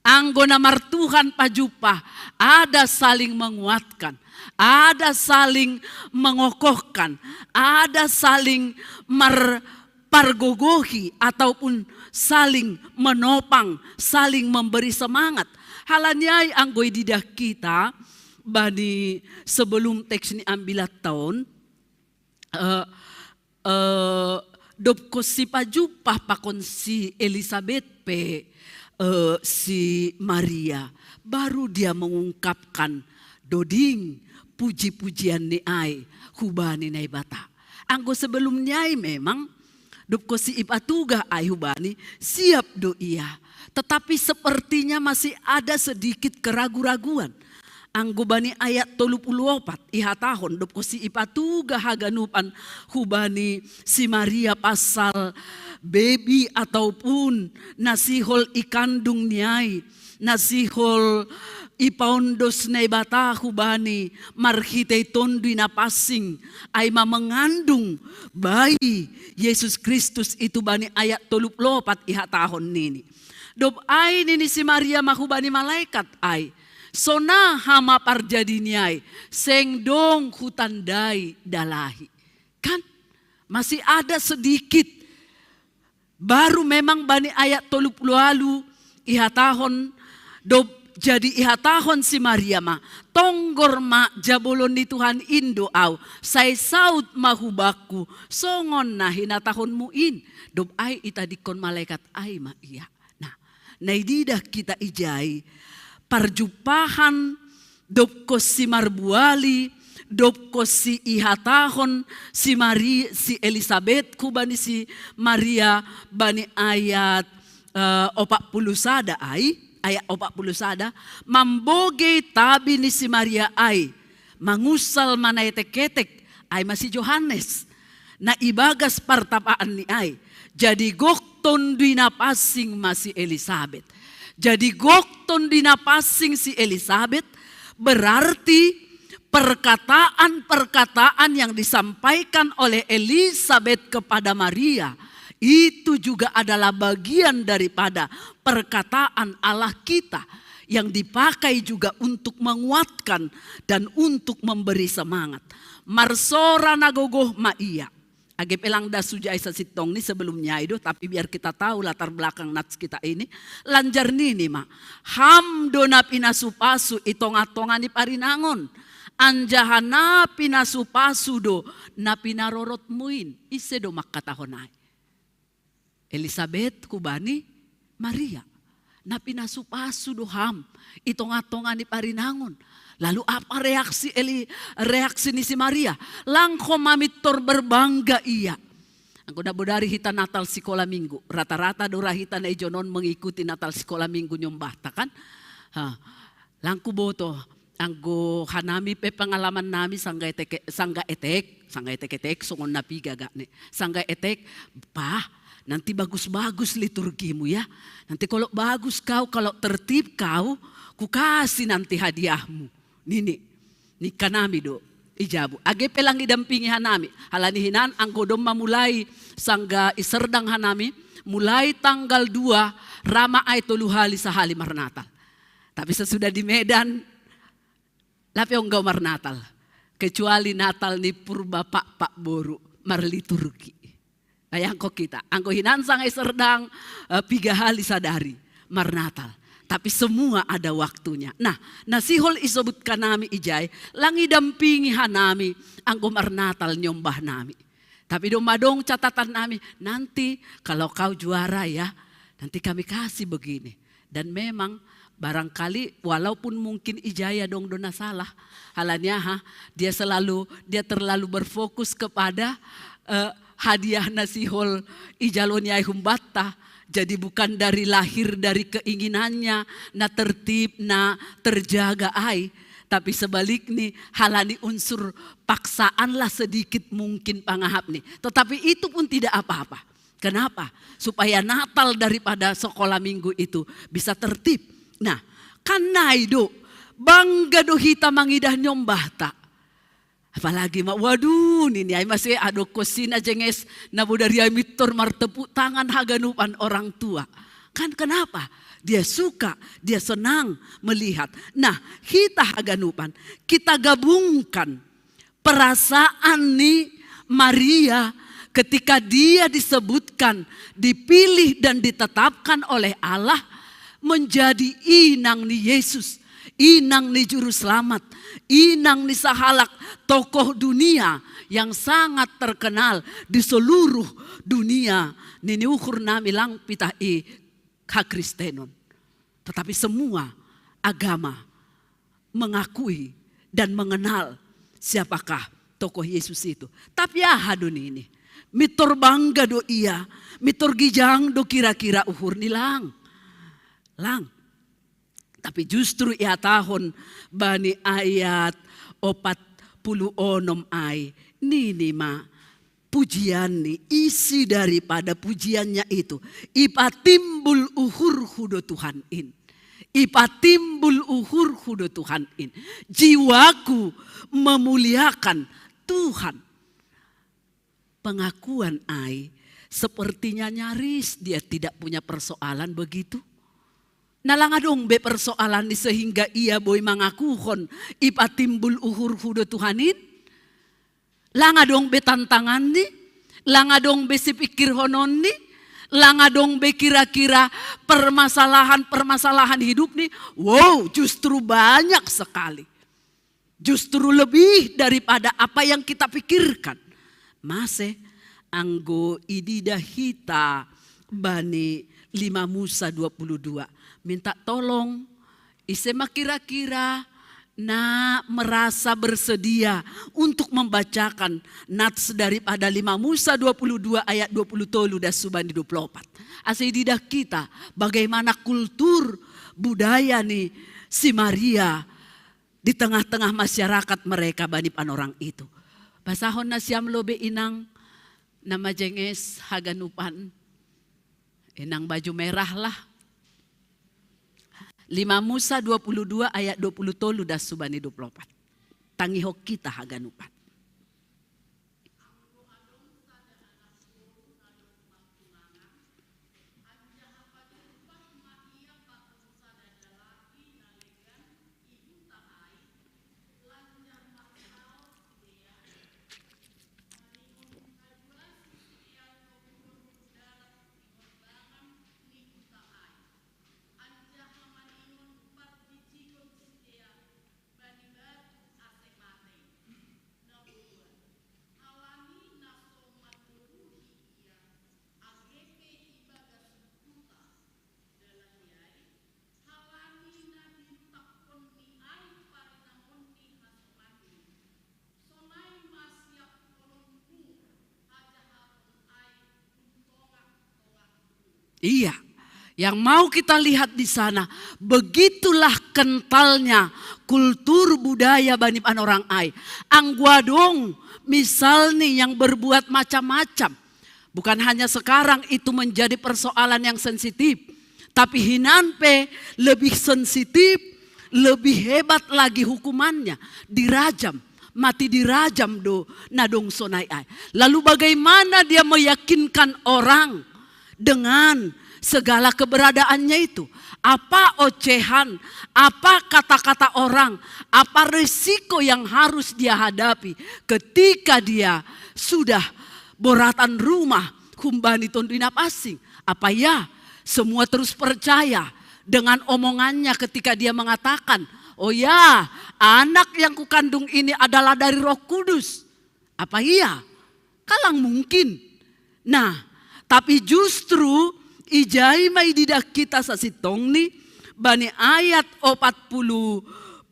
Anggo na martuhan pajumpah, ada saling menguatkan, ada saling mengokohkan, ada saling mar pargogohi ataupun saling menopang, saling memberi semangat. Halani ai anggo ididah kita bani sebelum teks ni ambilan taon, eh, eh, dob konsi pajumpah pakon si Elisabet pe, eh, si Maria, baru dia mengungkapkan doding puji-pujian ni ai hubani Naibata. Anggo sebelum ni ai memang dob konsi ipatugah ai hubani, siap do ia. Tetapi sepertinya masih ada sedikit keragu-raguan. Anggo bani ayat tolu pulu opat ihatahon, dob konsi ipatugah haganupan hubani si Maria pasal bebi ataupun na sihol ikandung ni ai, Na sihol ipaondos Naibata hubani marhitei Tonduy Napansing, ai ma mangandung bayi Yesus Kristus i tu bani ayat tolu pulu opat ihatahon nini. Dob ai nini si Maria ma hubani malaikat ai, sonang hama parjadini ai, seng dong hutandai dalahi. Kan masih ada sedikit. Baru memang bani ayat tolu pulu ualu ihatahon, dob jadi ihatahon si Maria ma, tonggor ma jabolon ni Tuhan in do au, sai saud ma hubakku songon na hinatahonmu in. Dob ai itadingkon malaikat ai ma ia. Nah, na ididah kita ijai parjumpahan, dob konsi marbuali, dob konsi ihatahon si Mari, si Elisabet hubani si Maria bani ayat eh, opat pulu sada ai, ayat opat pulu sada, mambogei tabi ni si Maria ai, mangunsal ma na etek-etek, ai ma si Johannes, na ibagas partapaan ni ai. Jadi gok Tonduy Napansing ma si Elisabet. Jadi gok Tonduy Napansing si Elisabet, berarti perkataan-perkataan yang disampaikan oleh Elisabet kepada Maria itu juga adalah bagian daripada perkataan Allah kita yang dipakai juga untuk menguatkan dan untuk memberi semangat. Marsora na gogoh ma ia. Age pe lang da suja ai sasintong ni sebelumnya ai do, tapi biar kita tahu latar belakang nats kita ini. Lanjar nini ma, ham do na pinasu-pasu i tonga-tonga ni parinangon. Anjaha na pinasu-pasu do na pinarorotmu in. Ise do mangkatahon ai? Elisabet hubani Maria. Na pinasu-pasu do ham i tonga-tonga ni parinangon. Lalu apa reaksi Eli, reaksi ni si Maria? Lang ho ma mintor berbangga ia. Anggo na bodari hita Natal Sikola Minggu, rata-rata do ra hita na ijon on mengikuti Natal Sikola Minggu nyombahta kan. Ha. Lang huboto, anggo hanami pe pengalaman nami sangga etek, sangga etek, sangga etek-etek, songon na piga gak ne. Sangga etek, pah, nanti bagus-bagus liturgimu ya. Nanti kalau bagus kau, kalau tertib kau, kukasih nanti hadiahmu. Nini, ningkan nami do. I jabu. Age pe lang idampingi hanami. Halani hinan anggo domma mulai sangga i Serdang hanami, mulai tanggal dua ra ma ai tolu hali sahali marnatal. Tapi sesudah di Medan, lape ongga marnatal. Kecuali Natal ni purba pakpak boru, marliturgi. Bayangko kita, anggo hinan sangga i Serdang, eh, piga hali sadari, marnatal. Tapi semua ada waktunya. Nah, na sihol isobutkan nami ijai, lang idampingi hanami, anggo marnatal nyombah nami. Tapi domma dong catatan nami, nanti kalau kau juara ya, nanti kami kasih begini. Dan memang barangkali walaupun mungkin ijai adong do na salah, halani aha, dia selalu, dia terlalu berfokus kepada eh, hadiah na sihol ijalo ni ai humbanta. Jadi bukan dari lahir dari keinginannya, na tertib, na terjaga ai. Tapi sebaliknya, halani unsur paksaan lah sedikit mungkin pangahap ni. Tetapi itu pun tidak apa-apa. Kenapa? Supaya Natal daripada sekolah minggu itu bisa tertib. Nah, kan nai do, bangga do hita mangidah nyombahta. Apalagi ma, waduh, nini ai mase adong konsina jenges na bodari ai mintor martepuk tangan haganupan orang tua. Kan kenapa? Dia suka, dia senang melihat. Nah, kita haganupan, kita gabungkan perasaan ni Maria ketika dia disebutkan, dipilih dan ditetapkan oleh Allah menjadi inang ni Yesus, inang ni Juru Selamat, inang ni sahalak tokoh dunia yang sangat terkenal di seluruh dunia. Nini uhur nami lang pitah i hakristenon. Tetapi semua agama mengakui dan mengenal siapakah tokoh Yesus itu. Tapi aha do nini? Mintor bangga do ia, mintor gijang do kira-kira uhur ni lang. Lang. Tapi justru ihatahon bani ayat opat puluh onom ai, nini ma pujian ni, isi daripada pujiannya itu, ipatimbul uhurhu do Tuhan in. Ipatimbul uhurhu do Tuhan in. Jiwaku memuliakan Tuhan. Pengakuan ai sepertinya nyaris dia tidak punya persoalan begitu. Na lang adong be persoalan ni sehingga ia boi mangakuhon ipatimbul uhurhu do Tuhan in. Lang adong be tantangan ni, lang adong be sipikirhonon ni, lang adong be kira-kira permasalahan-permasalahan hidup ni. Wow, justru banyak sekali. Justru lebih daripada apa yang kita pikirkan. Mase anggo ididah hita bani lima Musa dua puluh dua. Minta tolong, ise ma kira-kira na merasa bersedia untuk membacakan nats daripada lima Musa dua puluh dua ayat dua puluh tolu das subani dua puluh opat. Ase ididah kita bagaimana kultur budaya ni si Maria di tengah-tengah masyarakat mereka bani panorang itu. Basahon nasiam lobe inang na majenges haganupan. Inang baju merah lah. Lima Musa dua puluh dua ayat dua puluh tolu das subani dua puluh opat. Tangihon kita haganupan. Iya, yang mau kita lihat di sana, begitulah kentalnya kultur budaya bani panorang ai. Anggo adong misalni yang berbuat macam-macam. Bukan hanya sekarang itu menjadi persoalan yang sensitif, tapi hinan pe lebih sensitif, lebih hebat lagi hukumannya, dirajam. Mati dirajam do na dong sonai ai. Lalu bagaimana dia meyakinkan orang dengan segala keberadaannya itu? Apa ocehan, apa kata-kata orang, apa risiko yang harus dia hadapi ketika dia sudah boratan rumah humbani tonduy na pansing? Apa ia semua terus percaya dengan omongannya ketika dia mengatakan, "Oh ya, anak yang kukandung ini adalah dari Roh Kudus"? Apa ia? Kalang mungkin. Nah, tapi justru ijai ma ididah kita sasintongni bani ayat opat puluh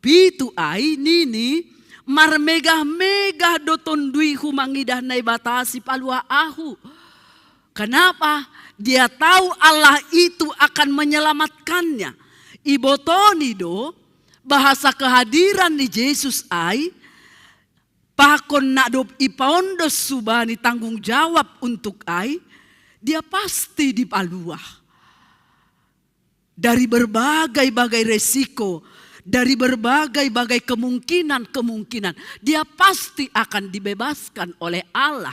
pitu ai nini, "Marmegah-megah do tonduyhu mangidah Naibata Sipaluah ahu." Kenapa? Dia tahu Allah itu akan menyelamatkannya. Ibotoni do bahasa kehadiran ni Jesus ai, pakon na dob ipaondos subani tanggung jawab untuk ai, dia pasti dipaluah dari berbagai-bagai resiko, dari berbagai-bagai kemungkinan-kemungkinan. Dia pasti akan dibebaskan oleh Allah.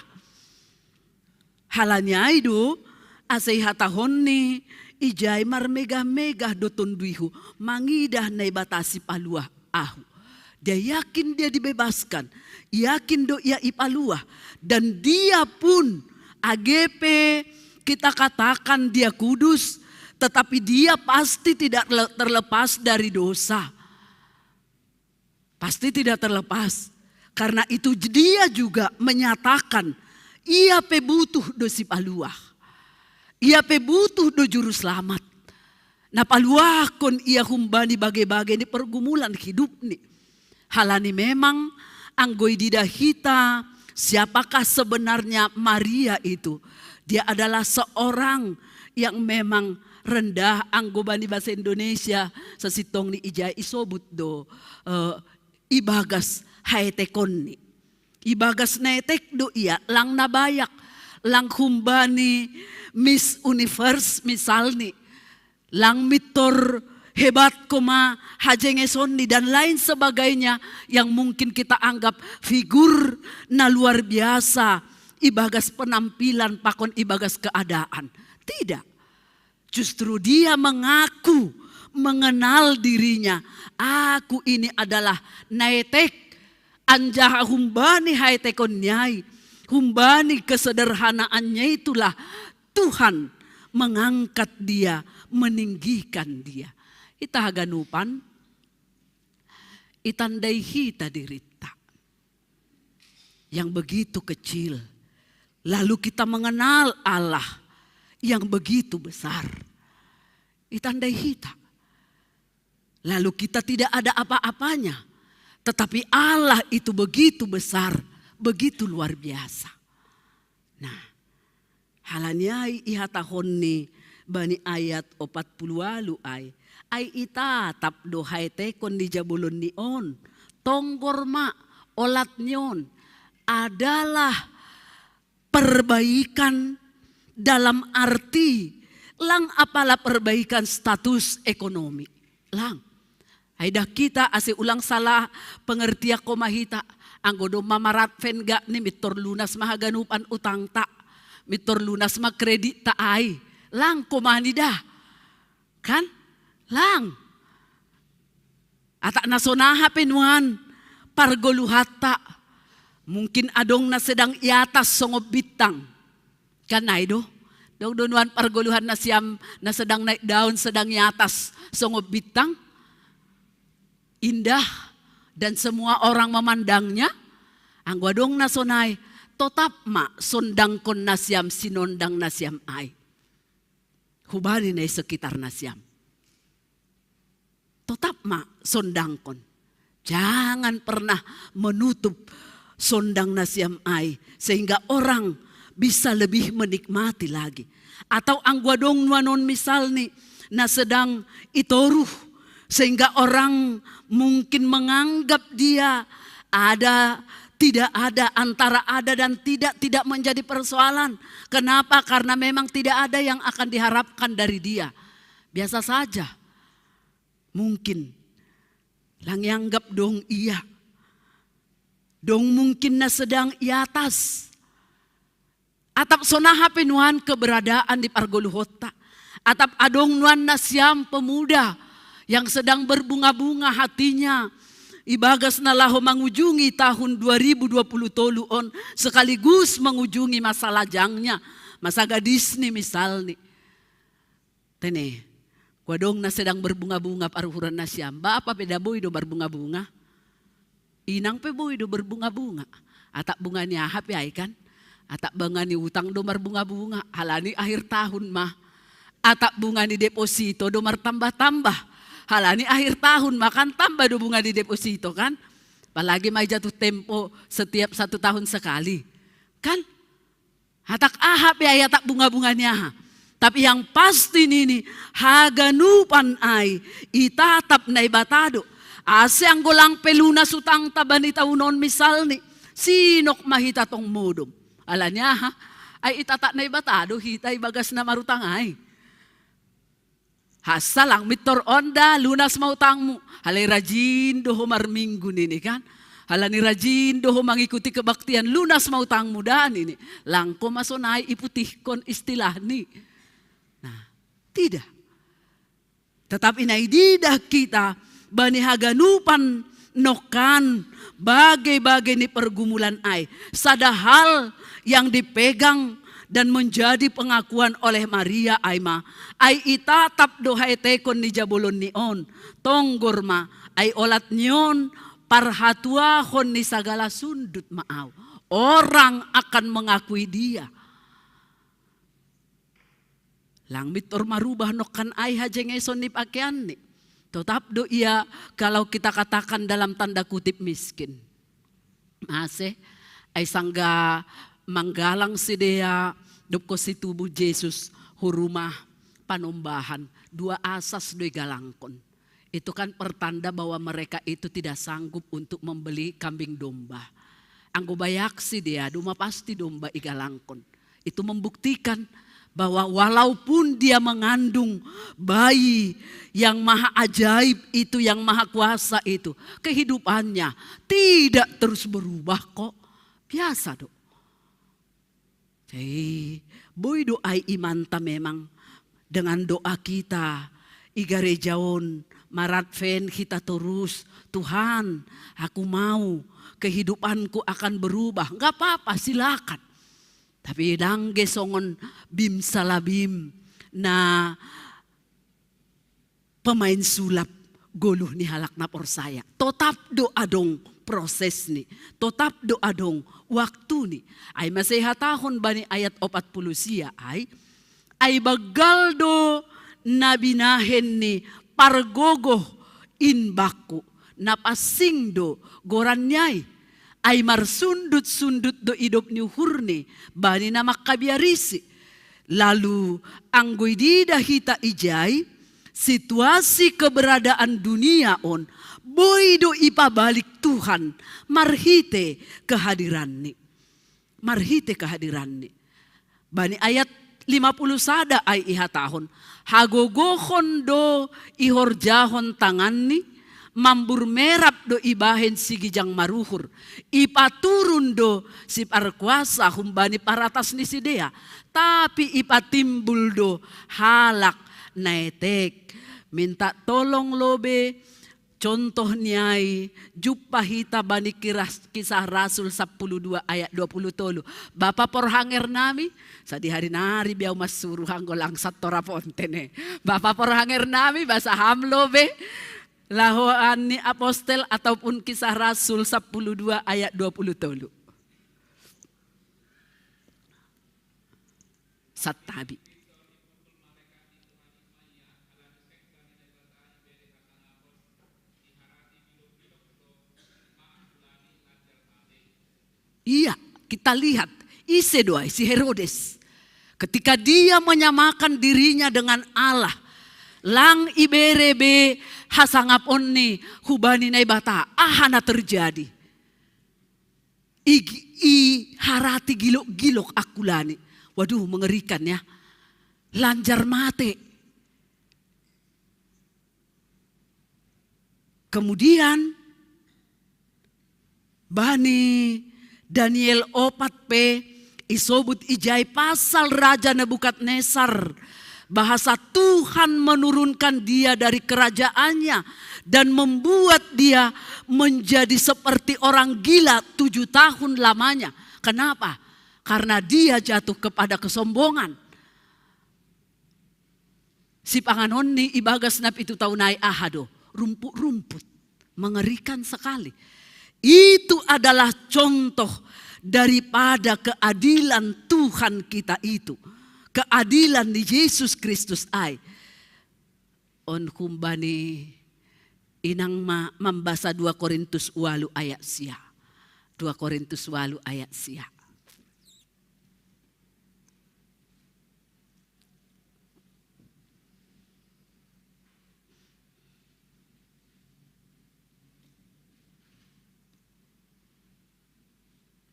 Halani ai do asa ihatahonni, "Ijai marmegah-megah do tonduyhu mangidah Naibata Sipaluah ahu." Dia yakin dia dibebaskan, yakin do ia ipaluah, dan dia pun, age pe kita katakan dia kudus, tetapi dia pasti tidak le-, terlepas dari dosa. Pasti tidak terlepas. Karena itu dia juga menyatakan, ia pe butuh do Sipaluah. Ia pe butuh do Juru Selamat. Na paluahkon ia humbani bage-bage ni pergumulan hidupni. Halani memang anggo ididah hita, siapakah sebenarnya Maria itu? Dia adalah seorang yang memang rendah, anggo bani bahasa Indonesia, sasintongni ijai isobut do, eh, ibagas haetekonni. Ibagas na etek do ia, lang na bayak, lang humbani Miss Universe misalni, lang mintor hebat koma hajengesonni dan lain sebagainya yang mungkin kita anggap figur na luar biasa ibagas penampilan pakon ibagas keadaan. Tidak. Justru dia mengaku, mengenal dirinya. Aku ini adalah naetek, anjaha humbani haetekon niai, humbani kesederhanaannya itulah Tuhan mengangkat dia, meninggikan dia. Ita haganupan, itandai hita dirita yang begitu kecil. Lalu kita mengenal Allah yang begitu besar. Itandai hita. Lalu kita tidak ada apa-apanya. Tetapi Allah itu begitu besar, begitu luar biasa. Nah, halaniai ihatahon ni bani ayat opat puluh walu ai. Ai itatap do haetekon ni jabolon ni on. Tonggor ma, olat ni on adalah perbaikan dalam arti lang apala perbaikan status ekonomi. Lang. Ai dah kita ase ulang salah pengertian koma hita. Anggo do mamarat fen gak ni mintor lunas ma haganupan utangta. Mintor lunas ma kredit ta ai. Lang koma ni dah. Kan? Lang. Atak na sonaha pe nuan pargoluhatta. Mungkin adong na sedang i atas songon bintang. Kan nai do. Dong do nuan pargoluhan nasiam na sedang naik daun, sedang i atas songon bintang. Indah dan semua orang memandangnya. Anggo adong na sonai, totap ma sondangkon nasiam sinondang nasiam ai. Hubani na i sekitar nasiam. Totap ma sondangkon. Jangan pernah menutup sondang nasiam ai sehingga orang bisa lebih menikmati lagi. Atau anggo adong nuanon misalni na sedang itoruh sehingga orang mungkin menganggap dia ada tidak ada, antara ada dan tidak tidak menjadi persoalan. Kenapa? Karena memang tidak ada yang akan diharapkan dari dia. Biasa saja. Mungkin lang ianggap dong ia. Dong mungkin na sedang i atas. Atap sonaha pe nuan keberadaan di pargoluhonta. Atap adong nuan nasiam pemuda yang sedang berbunga-bunga hatinya ibagas na laho mangujungi tahun dua ribu dua puluh tolu on sekaligus mangujungi masa lajangnya, masa gadisni misalni. Tene, anggo adong na sedang berbunga-bunga paruhuran nasiam, bapa pe da boi do marbunga-bunga. Inang pe boi do berbunga-bunga. Atap bunga ni aha pe ai kan? Atap bunga ni utang do marbunga-bunga. Halani akhir tahun ma. Atap bunga ni deposito do martambah-tambah. Halani akhir tahun ma kan tambah do bunga ni deposito kan? Apalagi ma i jatuh tempo setiap satu tahun sekali. Kan? Atak aha pe ai, atak bunga-bunga ni aha. Tapi yang pasti nini, haganupan ai itatap Naibata do. Ase anggo lang pe lunas utangta bani taon on misalni, sinok ma hita tong modom. Alani aha? Ai itatap Naibata do hita ibagas na marutang ai. Hansa lang mintor on da, lunas ma utangmu. Halai rajin do ho marminggu nini kan. Halani rajin do ho mangikuti kebaktian, lunas ma utangmu da nini. Lang koma sonai iputihkon istilahni. Nah, tidak. Tetapi nai didah kita bani haganupan nongkan bage-bage ni pergumulan ai. Sada hal yang dipegang dan menjadi pengakuan oleh Maria ai ma, ai itatap do haetekon ni jabolon ni on, tonggor ma, ai olat ni on parhatuahon ni sagala sundut ma au. Orang akan mengakui dia. Lang mintor marubah nongkan ai hajengeson ni pakeanni. Totap do ia kalau kita katakan dalam tanda kutip miskin. Mase, ai sangga manggalang sidea dobkon situbuh Jesus hu rumah panombahan, dua asas do igalangkon. Itu kan pertanda bahwa mereka itu tidak sanggup untuk membeli kambing domba. Anggo bayak sidea, doma pasti domba igalangkon. Itu membuktikan bahwa walaupun dia mengandung bayi yang maha ajaib itu, yang maha kuasa itu, kehidupannya tidak terus berubah kok. Biasa do. Hei, boi do ai imanta memang dengan doa kita, i gareja on, maradven hita torus, Tuhan, aku mau kehidupanku akan berubah. Nggak apa-apa, silakan. Tapi dangge songon bim salabim na pemain sulap goluh ni halak na porsaya. Totap do adong prosesni, totap do adong waktuni. Ai masa ihatahon bani ayat opat puluh sia ai, ai banggal do na binahen ni pargogoh in bangku, na pansing do goranni ai. Ai marsundut-sundut do idop ni uhurni bani na mangkabiarisi. Lalu anggo ididah hita ijai, situasi keberadaan dunia on boi do ipabalik Tuhan marhite kehadiranni. Marhite kehadiranni. Bani ayat lima puluh sada ai ihatahon, hagogohon do ihorjahon tanganni, mambur merap do ibahen sigijang maruhur, ipaturun do siparkuasa humbani paratas ni sidea, tapi ipatimbul do halak na etek. Minta tolong lobe, contoh ni ai jumpa hita bani Kiras-, Kisah Rasul sapuluh dua ayat dua puluh tolu. Bapa porhanger nami, sadihari nari biau masuru hanggo langsat tora ponte ne. Bapa porhanger nami, basa ham lobe, lahoan ni apostel ataupun Kisah Rasul sapuluh dua ayat dua puluh tolu. Santabi. Iya, kita lihat, ise do ai si Herodes. Ketika dia menyamakan dirinya dengan Allah, lang ibere be hasangaponni hubani Naibata, aha na terjadi? I, iharati gilok-gilok angkulani. Waduh, mengerikan ya. Lanjar mate. Kemudian bani Daniel opat pe isobut ijai pasal Raja Nebukadnesar, bahasa Tuhan menurunkan dia dari kerajaannya dan membuat dia menjadi seperti orang gila tujuh tahun lamanya. Kenapa? Karena dia jatuh kepada kesombongan. Sipanganonni ibagas na pitu taon ai aha do? Rumput-rumput. Mengerikan sekali. Itu adalah contoh daripada keadilan Tuhan kita itu. Keadilan di Yesus Kristus ai. On humbani inang ma-, mambasa dua Korintus ualu ayat sia. Dua Korintus ualu ayat sia.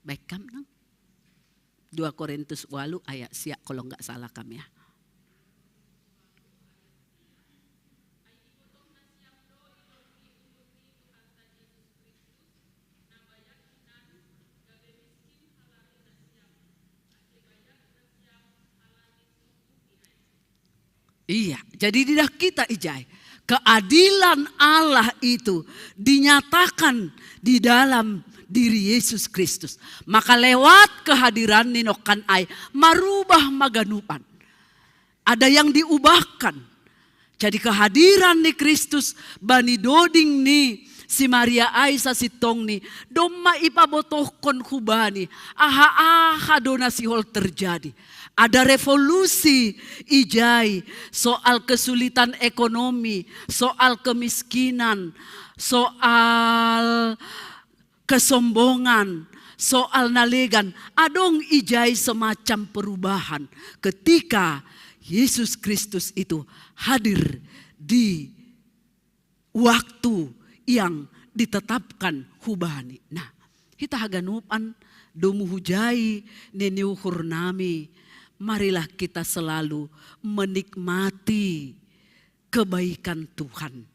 Baik kam nang. Dua Korintus ualu ayat sia kalau nggak salah kam ya. Iya, jadi didah kita ijai. Keadilan Allah itu dinyatakan di dalam diri Yesus Kristus. Maka lewat kehadiran ni nongkan ai, marubah ma ganupan. Ada yang diubahkan. Jadi kehadiran ni Kristus bani doding ni si Maria ai sasintongni, domma ipabotohkon hubani, aha-aha do na sihol terjadi. Ada revolusi ijai, soal kesulitan ekonomi, soal kemiskinan, soal kesombongan, soal na legan, adong ijai semacam perubahan ketika Yesus Kristus itu hadir di waktu yang ditetapkan hubani. Nah, hita haganupan domu hujai nini uhur nami Marilah kita selalu menikmati kebaikan Tuhan.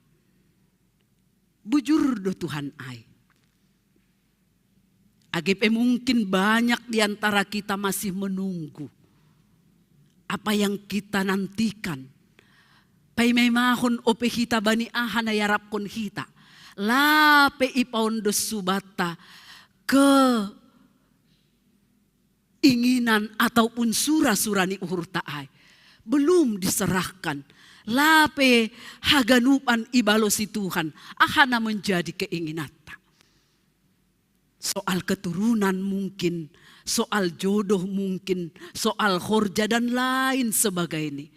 Bujur do Tuhan ai. Age pe mungkin banyak di antara kita masih menunggu apa yang kita nantikan. Paimaimahon ope hita bani aha na iarapkon hita. Lape ipaondos subatta ke inginan ataupun sura-sura ni uhurta ai. Belum diserahkan. Lape haganupan ibalosi Tuhan. Aha na menjadi keinginanta. Soal keturunan mungkin, soal jodoh mungkin, soal horja dan lain sebagainya.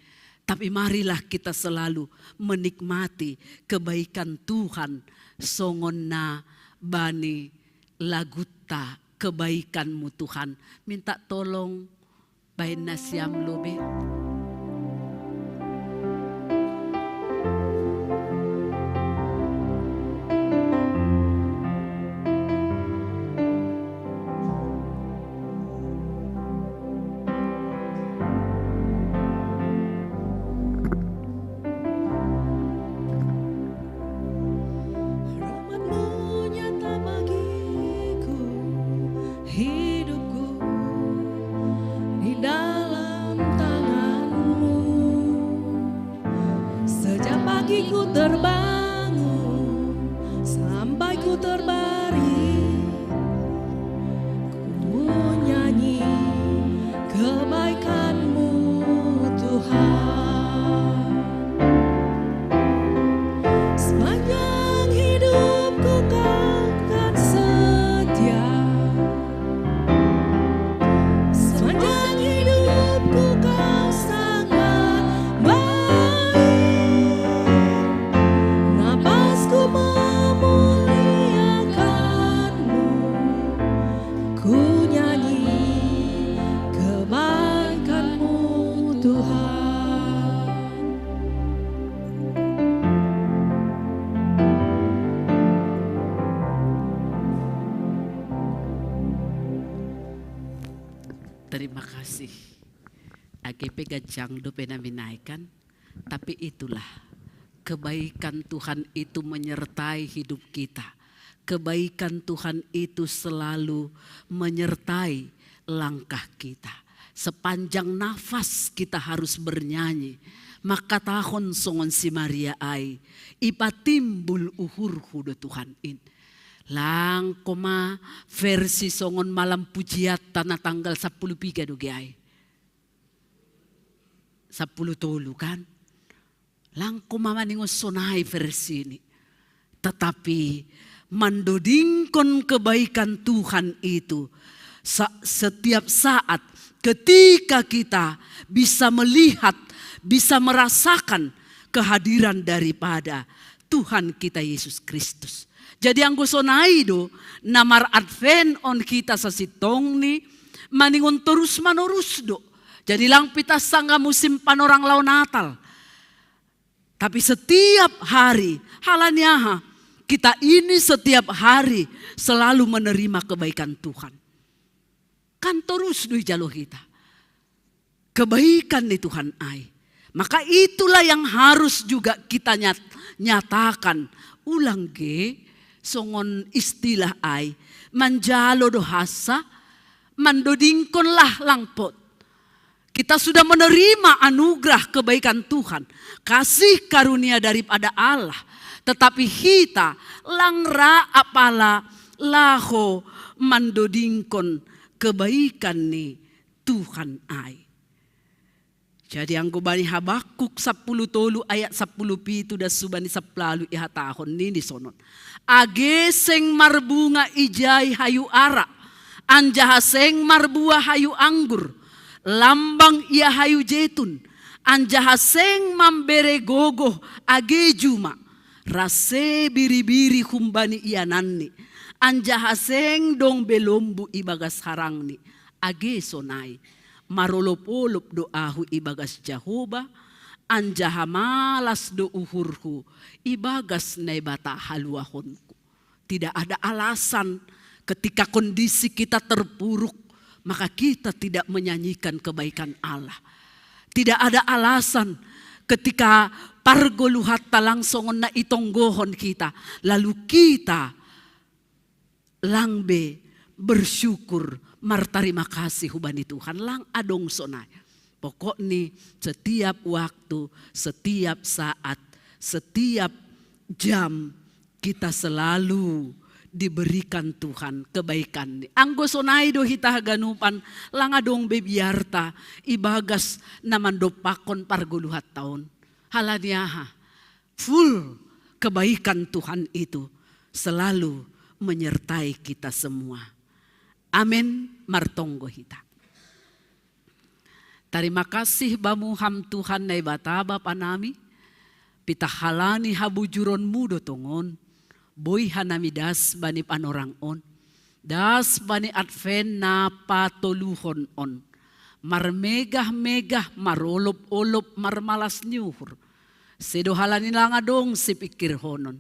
Tapi marilah kita selalu menikmati kebaikan Tuhan. Songon na bani lagutta, kebaikan-Mu Tuhan. Minta tolong baen nasiam lobei. Rahmat-Mu nyata bagiku, hidupku di dalam tangan-Mu. Sejak pagi ku terbangun sampai ku terbaring, ku nyanyi kebaikan-Mu, Tuhan. Sepanjang hidupku Kau kan setia. Sepanjang hidupku Kau sangat baik. Napasku memuliakan-Mu. Ku nyanyi kebaikan-Mu, Tuhan. Terima kasih. Age pe ganjang dope na minaikan, tapi itulah kebaikan Tuhan itu menyertai hidup kita. Kebaikan Tuhan itu selalu menyertai langkah kita. Sepanjang nafas kita harus bernyanyi. Mangkatahon songon si Maria ai, ipatimbul uhurhu do Tuhan in. Langko ma versi songon malam pujianta na tanggal sampulu piga do ge ai. Sampulu tolu kan. Langko ma maningon sonai versi ni. Tetapi mandodingkon kebaikan Tuhan itu sa- setiap saat ketika kita bisa melihat, bisa merasakan kehadiran daripada Tuhan kita Yesus Kristus. Jadi anggo sonai do na mar-Advent on hita sasintongni, maningon torus manorus do. Jadi lang pita sanga musim panorang laho Natal. Tapi setiap hari, halani aha? Kita ini setiap hari selalu menerima kebaikan Tuhan. Kan torus do ijalo hita kebaikan ni Tuhan ai. Maka itulah yang harus juga kita nyat- nyatakan. Ulang ge songon istilah ai, manjalo do hansa, mandodingkon lah langpot. Kita sudah menerima anugerah kebaikan Tuhan, kasih karunia daripada Allah. Tetapi hita lang ra apala laho mandodingkon kebaikan ni Tuhan ai. Jadi anggo bani Habakuk sampulu tolu ayat sampulu pitu das subani sampulu ualu ihatahon nini sonon. Age seng marbunga ijai hayu ara, anjaha seng marbuah hayu anggur, lambang ia hayu jetun, anjaha seng mambere gogoh age juma, rase biri-biri humbani iananni, anjaha seng dong be lombu ibagas harangni. Age sonai, marolop-olop do ahu ibagas Jahowa, anjaha malas do uhurhu ibagas Naibata haluahonku. Tidak ada alasan ketika kondisi kita terpuruk, Maka kita tidak menyanyikan kebaikan Allah. Tidak ada alasan ketika pargoluhatta langsung na itonggohon kita, lalu kita lang be bersyukur, martarima kasih hubani Tuhan, lang adong sonai. Pokokni setiap waktu, setiap saat, setiap jam kita selalu diberikan Tuhan kebaikan. Anggo sonai do hita haganupan, lang adong be biarta ibagas na mandompakkon pargoluhatta on. Halani aha? Full kebaikan Tuhan itu selalu menyertai kita semua. Amin. Martonggo hita. Tarima kasih Bamu Ham Tuhan Naibata Bapa nami, pitah halani habujuronMu do tongon, boi hanami das bani panorang on, das bani Advent na patoluhon on, marmegah-megah, marolop-olop, marmalas ni uhur. Sedo halani lang adong sipingkirhonon,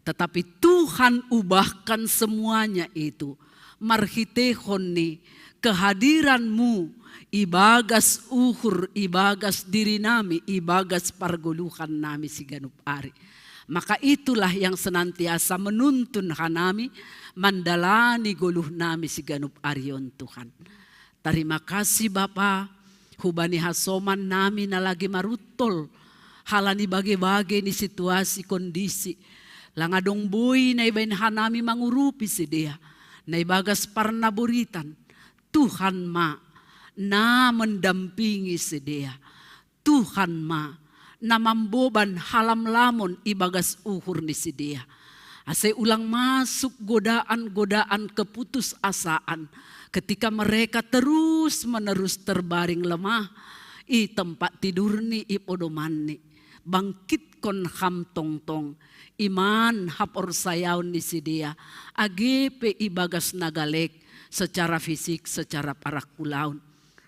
tetapi Tuhan ubahkan semuanya itu marhiteihon ni kehadiranMu ibagas uhur, ibagas diri nami, ibagas pargoluhan nami siganup ari. Maka itulah yang senantiasa menuntun hanami mandalani goluh nami siganup ari on Tuhan. Tarima kasih Bapa, hubani hasoman nami na lagi maruntol, halani bage-bage ni situasi kondisi. Lang adong boi na ibaen hanami mangurupi sidea, na ibagas parnaboritan. Tuhan ma na mendampingi sidea. Tuhan ma na mamboban halamlamon ibagas uhur ni sidea. Ase ulang masuk godaan-godaan keputusasaan ketika mereka terus-menerus terbaring lemah i tempat tidur ni, i podoman ni. Bangkitkon Ham tongtong iman haporsayaon ni sidea, age pe ibagas na galek secara fisik, secara parak ulaon.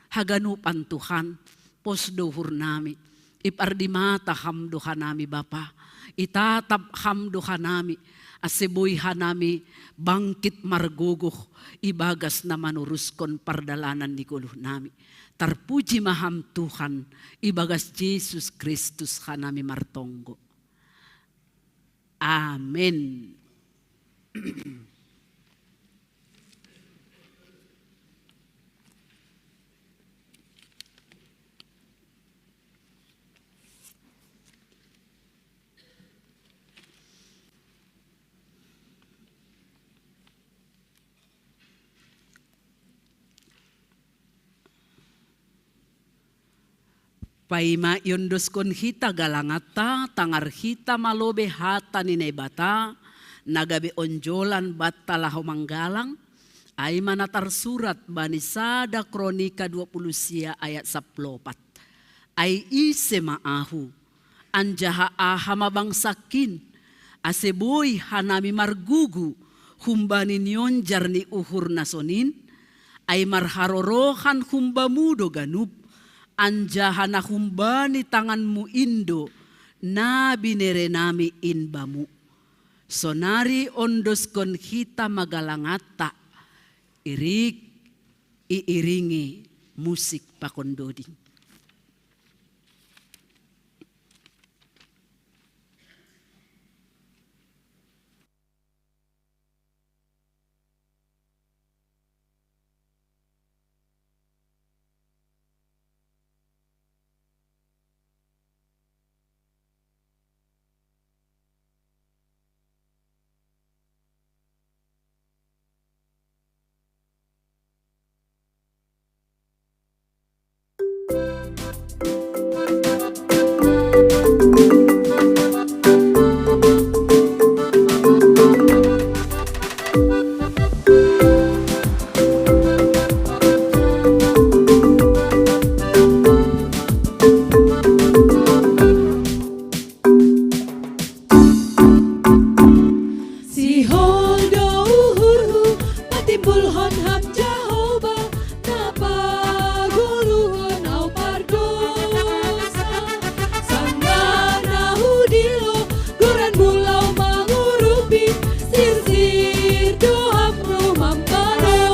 Haganupan Tuhan, pos do uhur nami, ipardimata Ham do hanami Bapa, itatap Ham do hanami, ase boi hanami bangkit margogoh ibagas na manuruskon pardalanan ni goluh nami. Tarpuji ma Ham Tuhan, ibagas Jesus Kristus hanami martonggo. Amin. Paima iondoskon hita galanganta, tangar hita ma lobe hata ni Naibata, na gabe onjolan banta laho manggalang, ai ma na tarsurat bani sada Kronika dua puluh sia ayat sampulu opat. Ai ise ma ahu, anjaha aha ma bangsangkin, ase boi hanami margugu humbani nionjar ni uhur na sonin? Ai marharorohan humbamu do ganup, anjaha na humbani tanganmu in do na binerenami in bamu. Sonari ondoskon hita ma galanganta, irik iiringi musik pakon doding. Sihol do uhurhu patimbulhon Ham Jahowa, na pagoluhon ahu pardosa. Sanggah na hudilo goranmu laho mangurupi, sirsir do Ham ro mambalosi.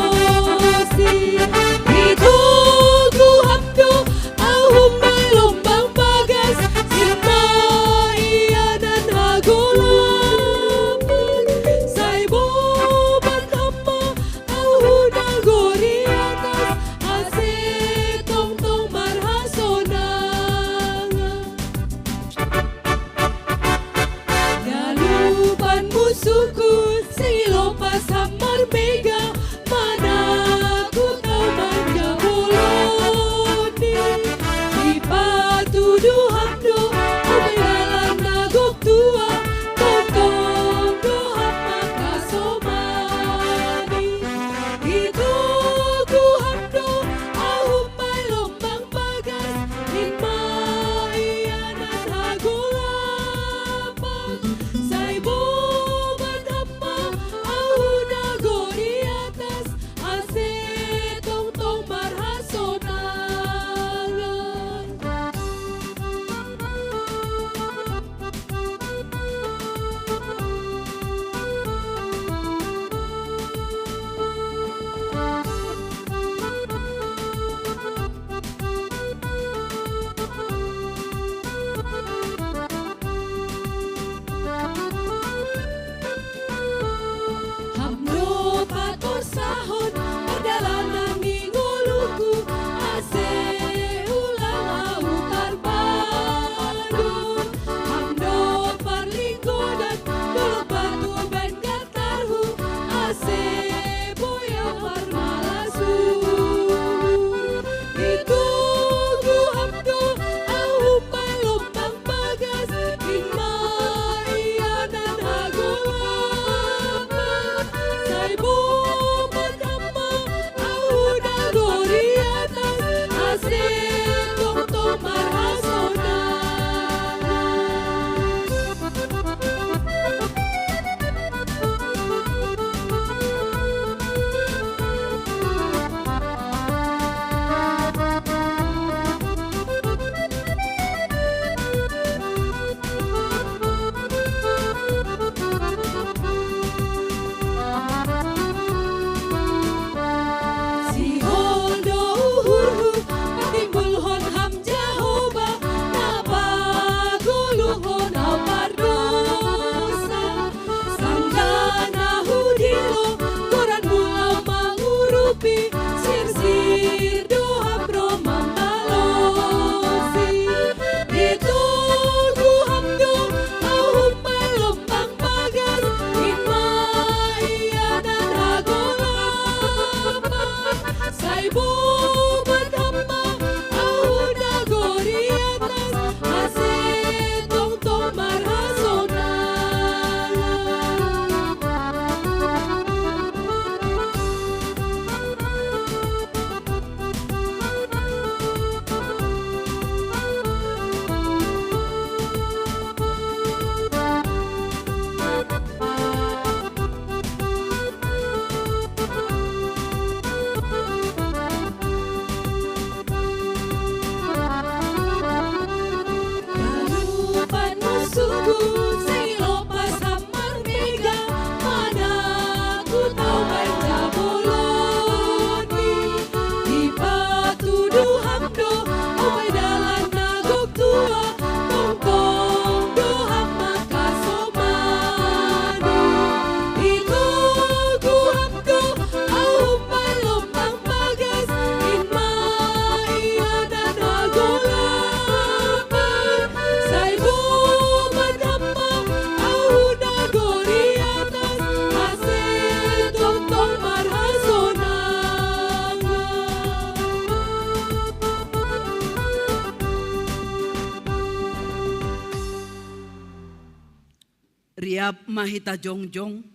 Riap ma hita jongjong,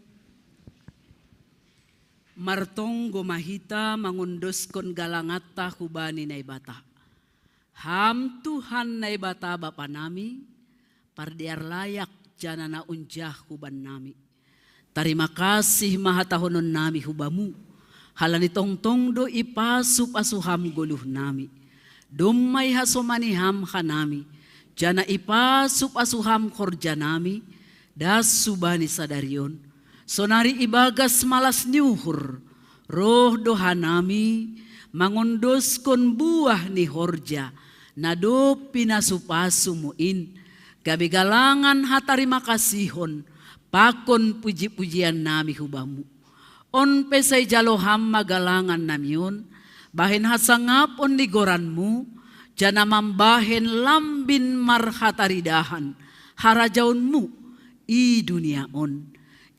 martonggo ma hita mangondoskon galanganta hubani Naibata. Ham Tuhan Naibata Bapa nami, pardear layak janah na unjah huban nami. Tarima kasih ma hatahonon nami hubamu, halani tongtong do ipasup-asuham goluh nami. Domma ihasomani ham hanami, janah ipasup-asuham horja nami, das hubani sadari on. Sonari ibagas malas ni uhur, roh do hanami mangondoskon buah ni horja na dob pinasup-asumu in, gabe galangan hatarima kasihon pakon puji-pujian nami hubamu. On pe sai jalo ham ma galangan nami on, bahen hasangapon ni goranmu, janah mambahen lambin marhataridahan harajaonmu i dunia on.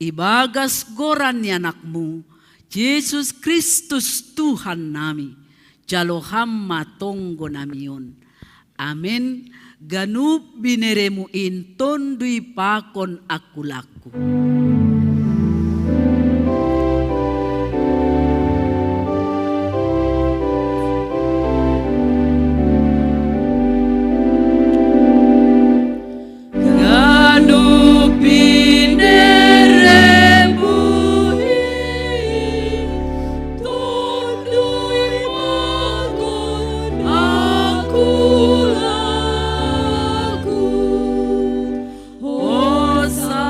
Ibagas goran ni Anakmu, Jesus Kristus Tuhan nami, jalo ham ma tonggo nami on. Amen. Ganup bineremu in tondui pakon angkulangku. Ganup bineremu in tondui pakon angkulangku. Hosa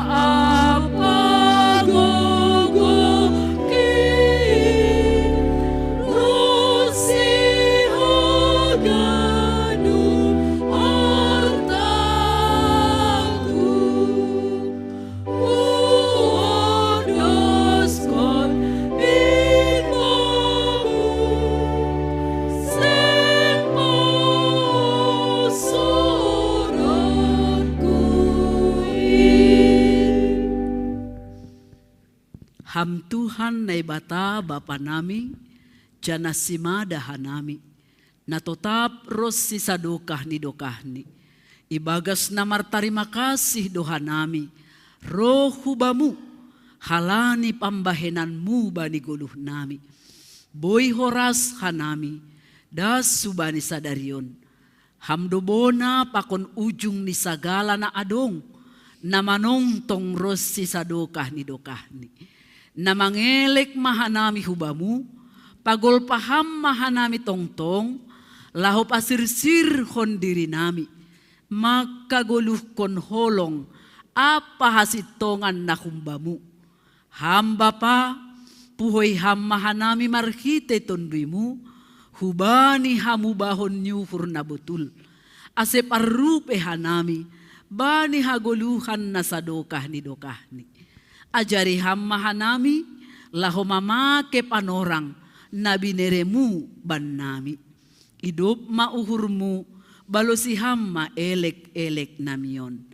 apa gogoki rusi haganu artaku. Uondoskon in Bamu, seng pasoranku in. Ham Tuhan Naibata Bapa nami, janah simada hanami, na totap ronsi sadokah ni dokahni. Ibagas na martarima kasih do hanami roh hu Bamu, halani pambahenanMu bani goluh nami. Boi horas hanami das hubani sadari on. Ham do bona pakon ujung ni sagala na adong, na manongtong ronsi sadokah ni dokahni. Na mangelek ma hanami hu Bamu, pagolpa Ham ma hanami tongtong, laho pasirsirhon dirinami, mangkagoluhkon holong ampa hasintongan na hum Bamu. Ham Bapa, puhoi Ham ma hanami marhitei TonduyMu, hubani hamubahon ni uhur na botul, ase parrupei hanami bani hagoluhan na sadokah ni dokahni. Ajari Ham ma hanami, laho mamake panorang na binereMu bannami. Idop ma uhurMu, balosi Ham ma elek-elek nami on.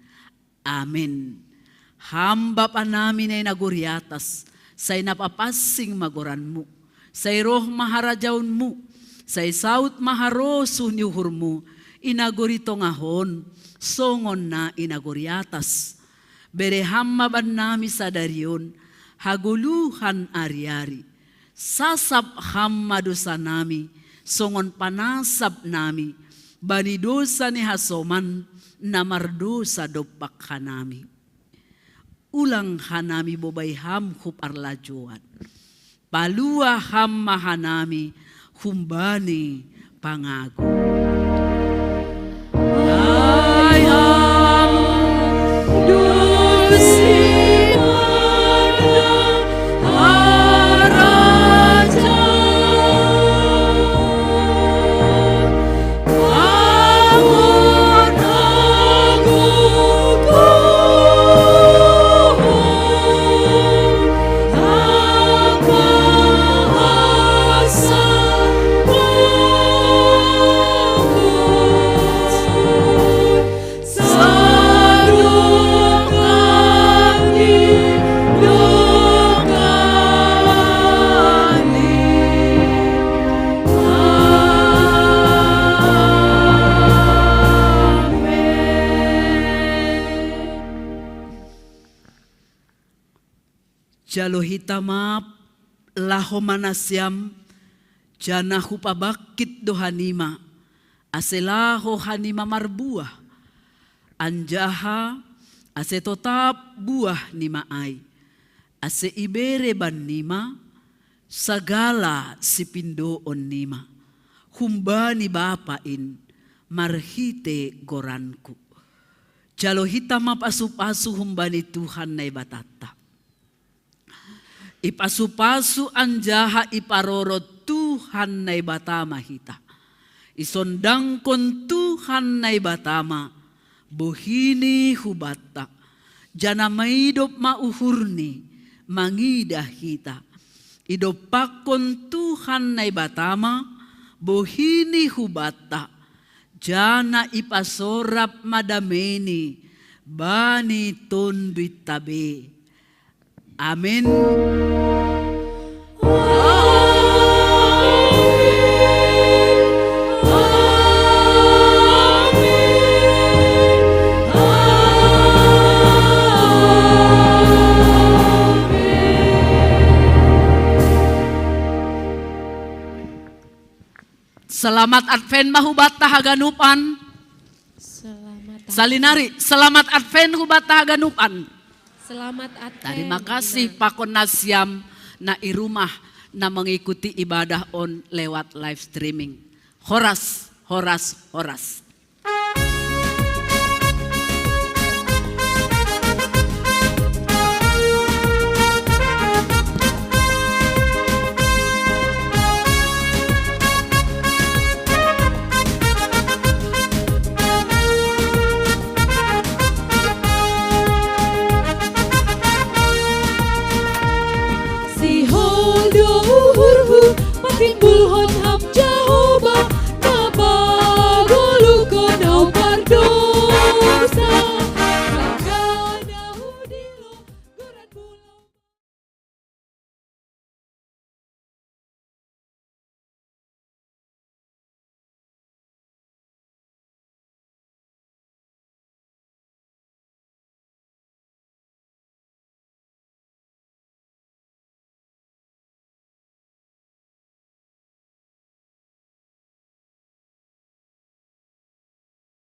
Amen. Ham Bapa nami na i nagori atas, sai na papansing ma goranMu, sai roh ma harajaonMu, sai saud ma harosuh ni uhurMu i nagori tongah on, songon na i nagori atas. Bere Ham ma bannami sadari on hagoluhan ari-ari. Sasap Ham ma dosanami, songon panasap nami bani dosa ni hasoman na mardosa dompak hanami. Ulang hanami bobai Ham hu parlajouan. Palua Ham ma hanami humbani pangago. Ai Ham do simada harajaon, pangago, pangago, Jalo hita map laho manasiam, janah hupabangkit do hanima, ase laho hanima marbuah, anjaha ase totap buah nima ai, ase ibere bannima sagala sipindoon nima humbani Bapa in marhite goranku. Jalo hita ma pasu-pasu humbani Tuhan Naibatanta. Ipasu-pasu anjaha iparorot Tuhan Naibata ma hita. Isondangkon Tuhan Naibata ma bohini hubanta, janah maidop ma uhurni mangidah hita. Idompakkon Tuhan Naibata ma bohini hubanta, janah ipasorap ma dameini bani tonduinta be. Amin. Selamat Advent ma hubanta haganupan. Selamat Advent. Salinari, selamat Advent hubanta haganupan. Selamat Advent. Terima kasih pakon nasiam na i rumah na mengikuti ibadah on lewat live streaming. Horas, horas, horas. Sihol do uhurhu, patimbulhon